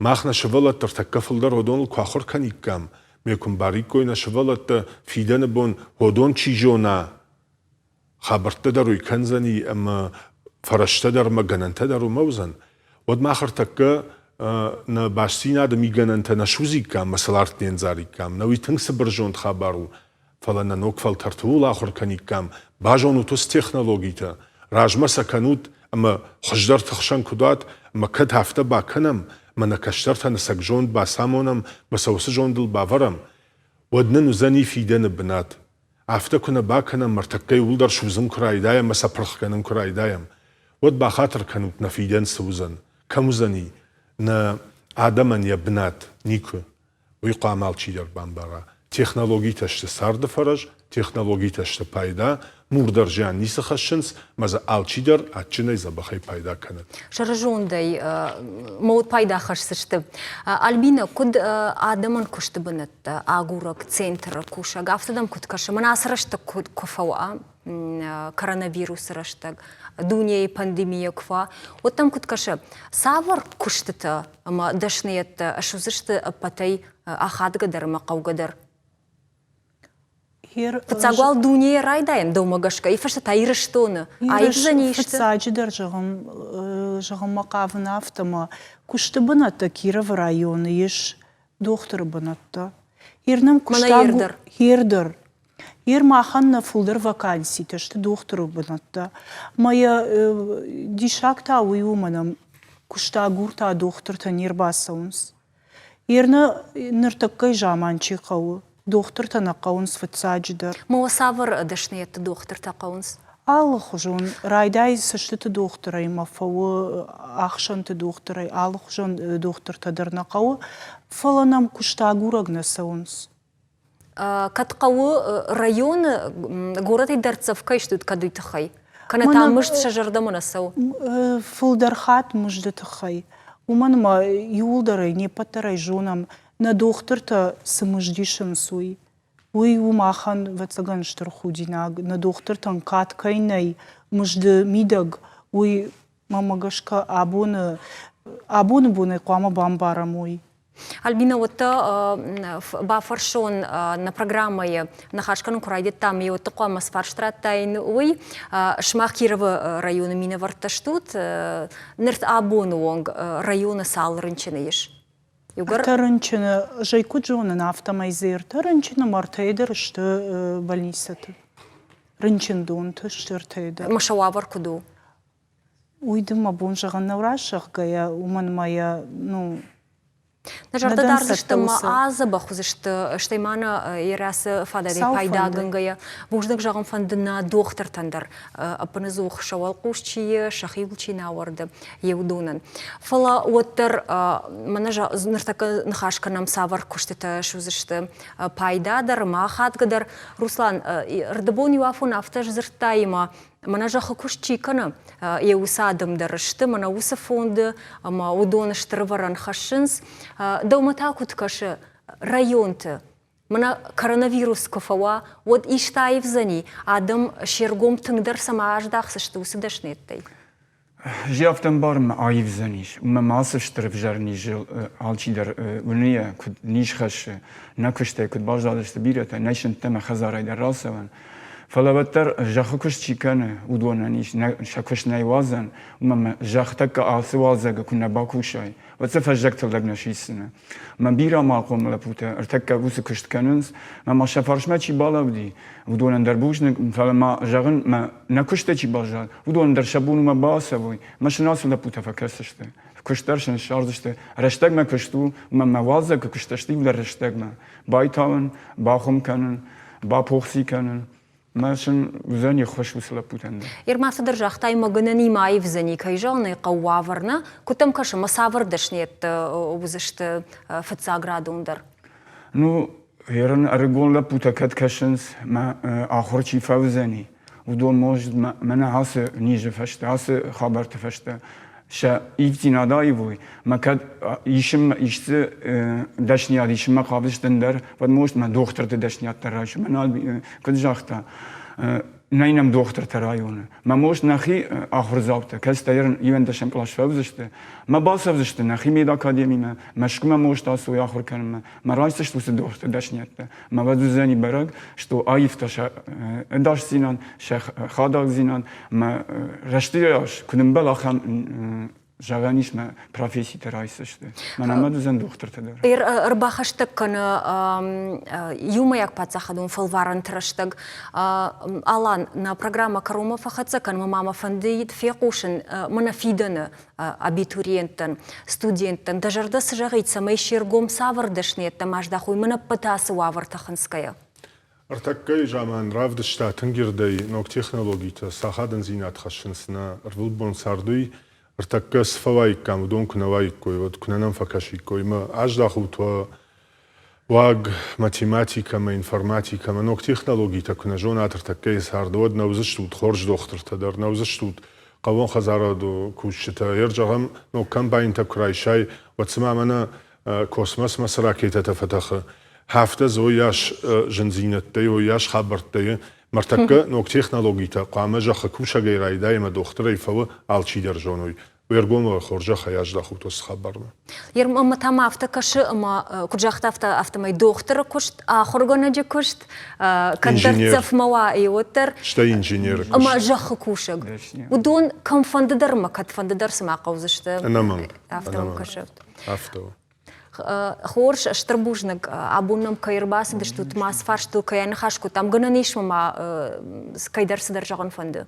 [SPEAKER 2] мах нӕ сывӕллӕтты ӕртӕккӕ фылдӕр уыдоныл куы ахуыр кӕниккам, ме куы мбариккой нӕ сывӕллӕттӕ фидӕны бон уыдон чи зона, хабӕрттӕ дӕр уый кӕндзӕни ӕмӕ фӕрӕзтӕ дӕр ӕмӕ гӕнӕнтӕ дӕр уымӕ уыдзӕн, уӕд мах ӕртӕккӕ нӕ бастдзинады мигӕнӕнтӕ нӕ судзиккам ӕмӕ сыл арт не ндзариккам. Нӕ уый тынг цыбырзонд хабар у, фӕлӕ нӕ ног фӕлтӕрты ууыл ахуыр кӕниккам, базонут уыцы технологитӕ, размӕ сӕ кӕнут ӕмӕ хуыздӕрты хсӕн куыд уат, ӕмӕ кӕд афтӕ бакӕнӕм, ӕмӕ нӕ кӕстӕртӕн ӕцӕг зонд бацамонӕм ӕмӕ сӕ уыцы зондыл бавӕрӕм, уӕд нын уыдзӕни фидӕны бынат. Афтӕ куы нӕ бакӕнӕм, ӕртӕккӕ иууылдӕр судзын куы райдайӕм ӕмӕ сӕ пырх кӕнын куы райдайӕм, уӕд бахатыр кӕнут, нӕ фидӕн цы уыдзӕн, кӕм уыдзӕни нӕ адӕмӕн йӕ бынат? Никуы. Уый хъуамӕ алчидӕр бамбара. Технологитӕ сты царды фӕрӕз, технологитӕ сты пайда, мур дӕр зиан ницы хӕссынц, ӕмӕ дзы алчидӕр адджынӕй дзӕбӕхӕй пайда кӕнӕд.
[SPEAKER 1] Сӕрызондӕй мод пайда хӕсдзысты. Альбина, куыд адӕмӕн куысты бынӕттӕ агурӕг центры кусӕг, афтӕ дӕм куыд кӕсы? Мӕнӕ ацы рӕстӕг куы фӕуа, коронавирусы рӕстӕг, дунейы пандемия куы фӕуа, уӕд дӕм куыд кӕсы, цавӕр куыстытӕ ӕмӕ дӕсныйӕдтӕ суыдзысты ӕппӕтӕй ахадгӕдӕр ӕмӕ хъӕугӕдӕр? Фыццаг уал дунейы райдайӕн дӕумӕ гӕсгӕ, и фӕстӕ та Ирыстоны аивдзӕни исты?
[SPEAKER 4] Фыццаджыдӕр зӕгъын, зӕгъынмӕ хъавын афтӕ ӕмӕ куысты бынӕттӕ Кировы районы ис дохтыры бынӕттӕ. Ер нӕм куыстагур...
[SPEAKER 1] Мӕнӕ ер дӕр.
[SPEAKER 4] Ер дӕр. Ер махӕн нӕ фылдӕр ваканситӕ сты дохтыры бынӕттӕ. Мӕ йӕ диссаг та уый у, мӕнӕ куыстагур та дохтыртӕ не рбацӕуынц. Ер нӕ ныртӕккӕйы заман чи хъӕуы, дохтыртӕ нӕ хъӕуынц фыццаджыдӕр.
[SPEAKER 1] Мӕ цавӕр дӕсныйӕдты дохтыртӕ хъӕуынц?
[SPEAKER 4] Алыхуызон. Райдай цӕстыты дохтырӕй ӕмӕ фӕуы ахсӕнты дохтырӕй, алыхуызон дохтыртӕ дӕр нӕ хъӕуы, фӕлӕ нӕм куыстагурӕг нӕ цӕуынц.
[SPEAKER 1] Кӕд хъӕуы районы горӕтӕй дӕрддзӕф кӕй стут, кӕд уый тыххӕй? Кӕнӕ та мызд сӕ зӕрдӕмӕ нӕ цӕуы?
[SPEAKER 4] Фылдӕр хатт мызды тыххӕй. Уымӕн ӕмӕ иууылдӕр ӕй, не ппӕт дӕр ӕй зонӕм, нӕ дохтыртӕ цы мызд исынц, уый. Уый у махӕн, ӕвӕццӕгӕн, стыр худинаг. Нӕ дохтыртӕн кад кӕй нӕй мызды мидӕг, уый, мӕнмӕ гӕсгӕ, абоны, абоны бонӕй хъуамӕ бамбарӕм уый.
[SPEAKER 1] Альбина, уӕдта бафӕрсон нӕ программӕйы ныхас кӕнын куы райдыдтам, уӕдта хъуамӕ цы фарст радтаин, уый. Сымах Кировы районы минӕвӕрттӕ стут. Ныр абоны онг районы цал рынчыны ис?
[SPEAKER 4] Иугӕр Ӕртӕ рынчыны, ӕз ӕй куыд зонын, афтӕмӕй дзы ӕртӕ рынчыны ӕмӕ ӕртӕйы дӕр сты больницӕты. Рынчындонты сты ӕртӕйы дӕр.
[SPEAKER 1] Ӕмӕ сӕ уавӕр куыд у?
[SPEAKER 4] Уый дын мӕ бон зӕгъын нӕу раст зӕгъгӕйӕ, уымӕн ӕмӕ йӕ, ну,
[SPEAKER 1] Нӕ зӕрдӕ дардзысты ӕмӕ адзӕбӕх уыдзысты, стӕй ма нӕ ерӕсы фадатӕй пайдагӕнгӕйӕ. Бузныг зӕгъын фӕнды нӕ дохтыртӕн дӕр, ӕппынӕдзух сӕ уӕлхъус чи и, сӕхиуыл чи нӕ ауӕрды, йе уыдонӕн. Фӕлӕ уӕддӕр мӕнӕ ныртӕккӕ ныхас кӕнӕм, цавӕр куыстытӕ суыдзысты пайда дӕр ӕмӕ ахадгӕ дӕр. Руслан, рдыбон иу афон афтӕ сдзырдтай ӕмӕ мӕнӕ зӕххы куыст чи кӕны, йӕ уыцы адӕм дӕр сты, мӕнӕ уыцы фонды ӕмӕ уыдон стыр ӕвӕрӕн хӕссынц. Дӕумӕ та куыд кӕсы, районты мӕнӕ коронавирус куы фӕуа, уӕд исты аивдзӕни, адӕм се ргом тынгдӕр цӕмӕ аздахдзысты уыцы дӕсныйӕдтӕй?
[SPEAKER 5] Зиафтӕ ӕмбарынмӕ аивдзӕнис. Уымӕ ма ацы стыр ӕвзӕр низыл алчидӕр уыны йӕ, куыд низ хӕссы, нӕ куыстӕй куыд баззадысты бирӕтӕ, нӕ сынттӕ ӕмӕ хӕдзарӕй дӕр рацӕуӕн. Фӕлӕ уӕддӕр зӕххы куыст чи кӕны, уыдонӕн ис сӕ куыст нӕй уадзӕн, уымӕн ӕмӕ зӕхх тӕккӕ ацы уалдзӕгы куы нӕ бакусай, уӕд сӕ фӕззӕг тыллӕг нӕ сисдзынӕ. Мӕ бирӕ амалхъом лӕппутӕ ӕртӕккӕ уыцы куыст кӕнынц, ӕмӕ ма сӕ фарсмӕ чи балӕуди, уыдонӕн дӕр бузныг, фӕлӕ ма, зӕгъын, мӕ нӕ куыстӕй чи баззад, уыдонӕн дӕр сӕ бон уымӕ бацӕуой, мӕ сын ацы лӕппутӕ фӕкӕсдзысты. Куыст дӕр сын ссардзысты. Рӕстӕгмӕ куыст у, ӕмӕ мӕ уалдзӕгы куыст сты иу дӕр рӕстӕгмӕ. Байтауын, бахуым кӕнын, бапохци кӕнын. Мӕ сын уыдзӕни ӕххуыс уыцы лӕппутӕн дӕр.
[SPEAKER 1] Ерма цыдӕр загътай, мӕ гӕнӕнимӕ аивдзӕни, кӕй зӕгъын ӕй хъӕуы уавӕр нӕ? Куыд дӕм кӕсы, мӕ цавӕр дӕсныйӕдтӕ уыдзысты фыццаградон дӕр?
[SPEAKER 5] Ну, ерын ӕрыгон лӕппутӕ кӕд кӕсынц, мӕ ахуыр чи фӕуыдзӕни, уыдон может мӕнӕ ацы низы фӕстӕ, ацы хабӕртты фӕстӕ сӕ ивддзинад аивой, мӕ кӕд исынмӕ исты дӕсниад исынмӕ хъавдзысты ӕндӕр, уӕд может мӕ дохтырты дӕсниад дӕр райсом. Мӕнӕ куыд загъта, нӕй нӕм дохтыртӕ районы. Мӕ может нӕхи ахуырдзаутӕ, кӕцытӕ иуӕндӕсӕм кълас фӕуыдзысты, мӕ бацӕудзысты нӕхи медакадемимӕ, Мӕскуымӕ может ацӕуой ахуыр кӕнынмӕ, мӕ райсдзысты уыцы дохтырты дӕсниӕдтӕ. Мӕ уӕд уыдзӕни бӕрӕг, что аивта сӕ ӕдасдзинад, сӕ хадагдзинад, мӕ рӕстыйас куы нымбӕл, ахӕм зӕгъӕн ис, мӕ професситӕ райсдзысты. Мӕнӕ мӕ уыдзӕн дохтыртӕ дӕр.
[SPEAKER 1] Ӕрбахӕстӕг кӕны иумӕйаг паддзахадон фӕлварӕнты рӕстӕг. Алан, нӕ программӕ кӕронмӕ фӕхӕццӕ кӕнынмӕ ма мӕ фӕндыд фехъусын мӕнӕ фидӕны абитуриенттӕн, студенттӕн дӕ зӕрдӕ цы зӕгъид, цӕмӕй се ргом цавӕр дӕсныйӕдтӕм аздахой мӕн ӕппӕт ацы уавӕртӕ хынцгӕйӕ?
[SPEAKER 2] Ӕртӕккӕйы заман равдыста тынг ирдӕй ног технологитӕ цы ахадындзинад хӕссынц нӕ ӕрвылбон царды, уый. Ӕртӕккӕ цы фӕуаиккам, уыдон куы нӕ уаиккой, уӕд куы нӕ нӕм фӕкӕсиккой. Ӕмӕ аздахут уӕ уаг математикӕмӕ, информатикӕмӕ, ног технологитӕ куы нӕ зонат ӕртӕккӕйы царды, уӕд нӕ уыдзыстут хорз дохтыртӕ дӕр, нӕ уыдзыстут хъӕууон хӕдзарады кусджытӕ. Ер зӕгъӕм, ног комбайнтӕ куы райсай, уӕд цыма мӕнӕ космосмӕ цы ракетӕтӕ фӕтӕхы, афтӕ дзы уыйас зындзинӕдтӕй, уыйас хабӕрттӕй Мӕртӕккӕ ног технологитӕ хъуамӕ зӕххы кусӕгӕй райдай ӕмӕ дохтырӕй фӕуы алчидӕр зоной. Уе ргом хорзӕхӕй аздахут уыцы хабармӕ.
[SPEAKER 1] Ӕмӕ та ма афтӕ кӕсы, ӕмӕ куыд загъта, афтӕ афтӕмӕй дохтыры куыст, ахуыргӕнӕджы куыст, кӕддӕр цӕфмӕ уа, уӕддӕр.
[SPEAKER 2] Стӕй инженеры куыст.
[SPEAKER 1] Ӕмӕ зӕххы кусӕг. Уыдон кӕмфӕнды дӕр ӕмӕ кӕдфӕнды дӕр цыма хъӕудзысты.
[SPEAKER 2] Ӕнӕмӕнг.
[SPEAKER 1] Афтӕ кӕсы.
[SPEAKER 2] Афтӕ у.
[SPEAKER 1] Хорз, стыр бузныг, абон нӕм кӕй ӕрбацыдыстут, ма цы фарстыл кӕй аныхас кодтам, гӕнӕн ис ма кӕйдӕр цыдӕр зӕгъын фӕнды?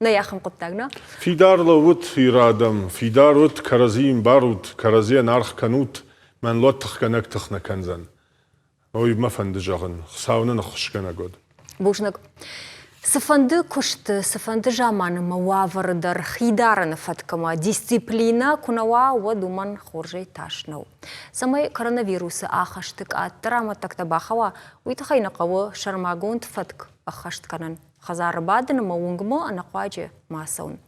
[SPEAKER 1] Нӕй ахӕм хъуыддаг, нӕ?
[SPEAKER 2] Фидар лӕуут, Иры адӕм, фидар ут, кӕрӕдзийы ӕмбарут, кӕрӕдзийӕн аргъ кӕнут, мӕн лот тыхгӕнӕг тых нӕ кӕндзӕн. Ой, мӕ фӕнды зӕгъын, Хуыцау нын ӕххуысгӕнӕг уӕд.
[SPEAKER 1] Бузныг. Цыфӕнды куысты, цыфӕнды заманы мӕ уавӕры дӕр хи дарыны фӕткмӕ дисциплинӕ куы нӕ уа, уӕд уымӕн хорзӕй тас нӕу. Цӕмӕй коронавирусы ахӕсты къаддӕр амӕттӕгтӕ бахауа, уый тыххӕй нӕ хъӕуы сӕрмагонд фӕтк ӕххӕст кӕнын. Хӕдзары бадын ӕмӕ уынгмӕ ӕнӕхъуаджы ма цӕуын.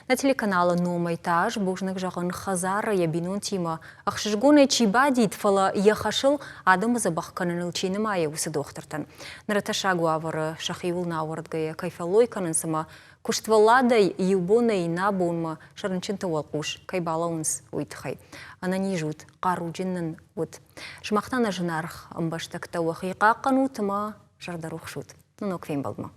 [SPEAKER 1] Нӕ телеканалы номӕй та ӕз бузныг зӕгъын хӕдзары йӕ бинонтимӕ ӕхсызгонӕй чи бадид, фӕлӕ йӕ хӕсыл адӕмы дзӕбӕх кӕныныл чи нымайы, уыцы дохтыртӕн. Ныры тӕссаг уавӕры сӕхиуыл нӕ ауӕрдгӕйӕ кӕй фӕллой кӕнынц ӕмӕ куыствӕлладӕй иу бонӕй иннӕ бонмӕ сӕ рынчынты уӕлхъус кӕй балӕууынц, уый тыххӕй. Ӕнӕниз ут, хъаруджын нын ут. Сымах та нӕ зынаргъ ӕмбӕстӕгтӕ уӕхи хъахъхъӕнут ӕмӕ зӕрдӕрухс ут. Ног фембӕлдмӕ.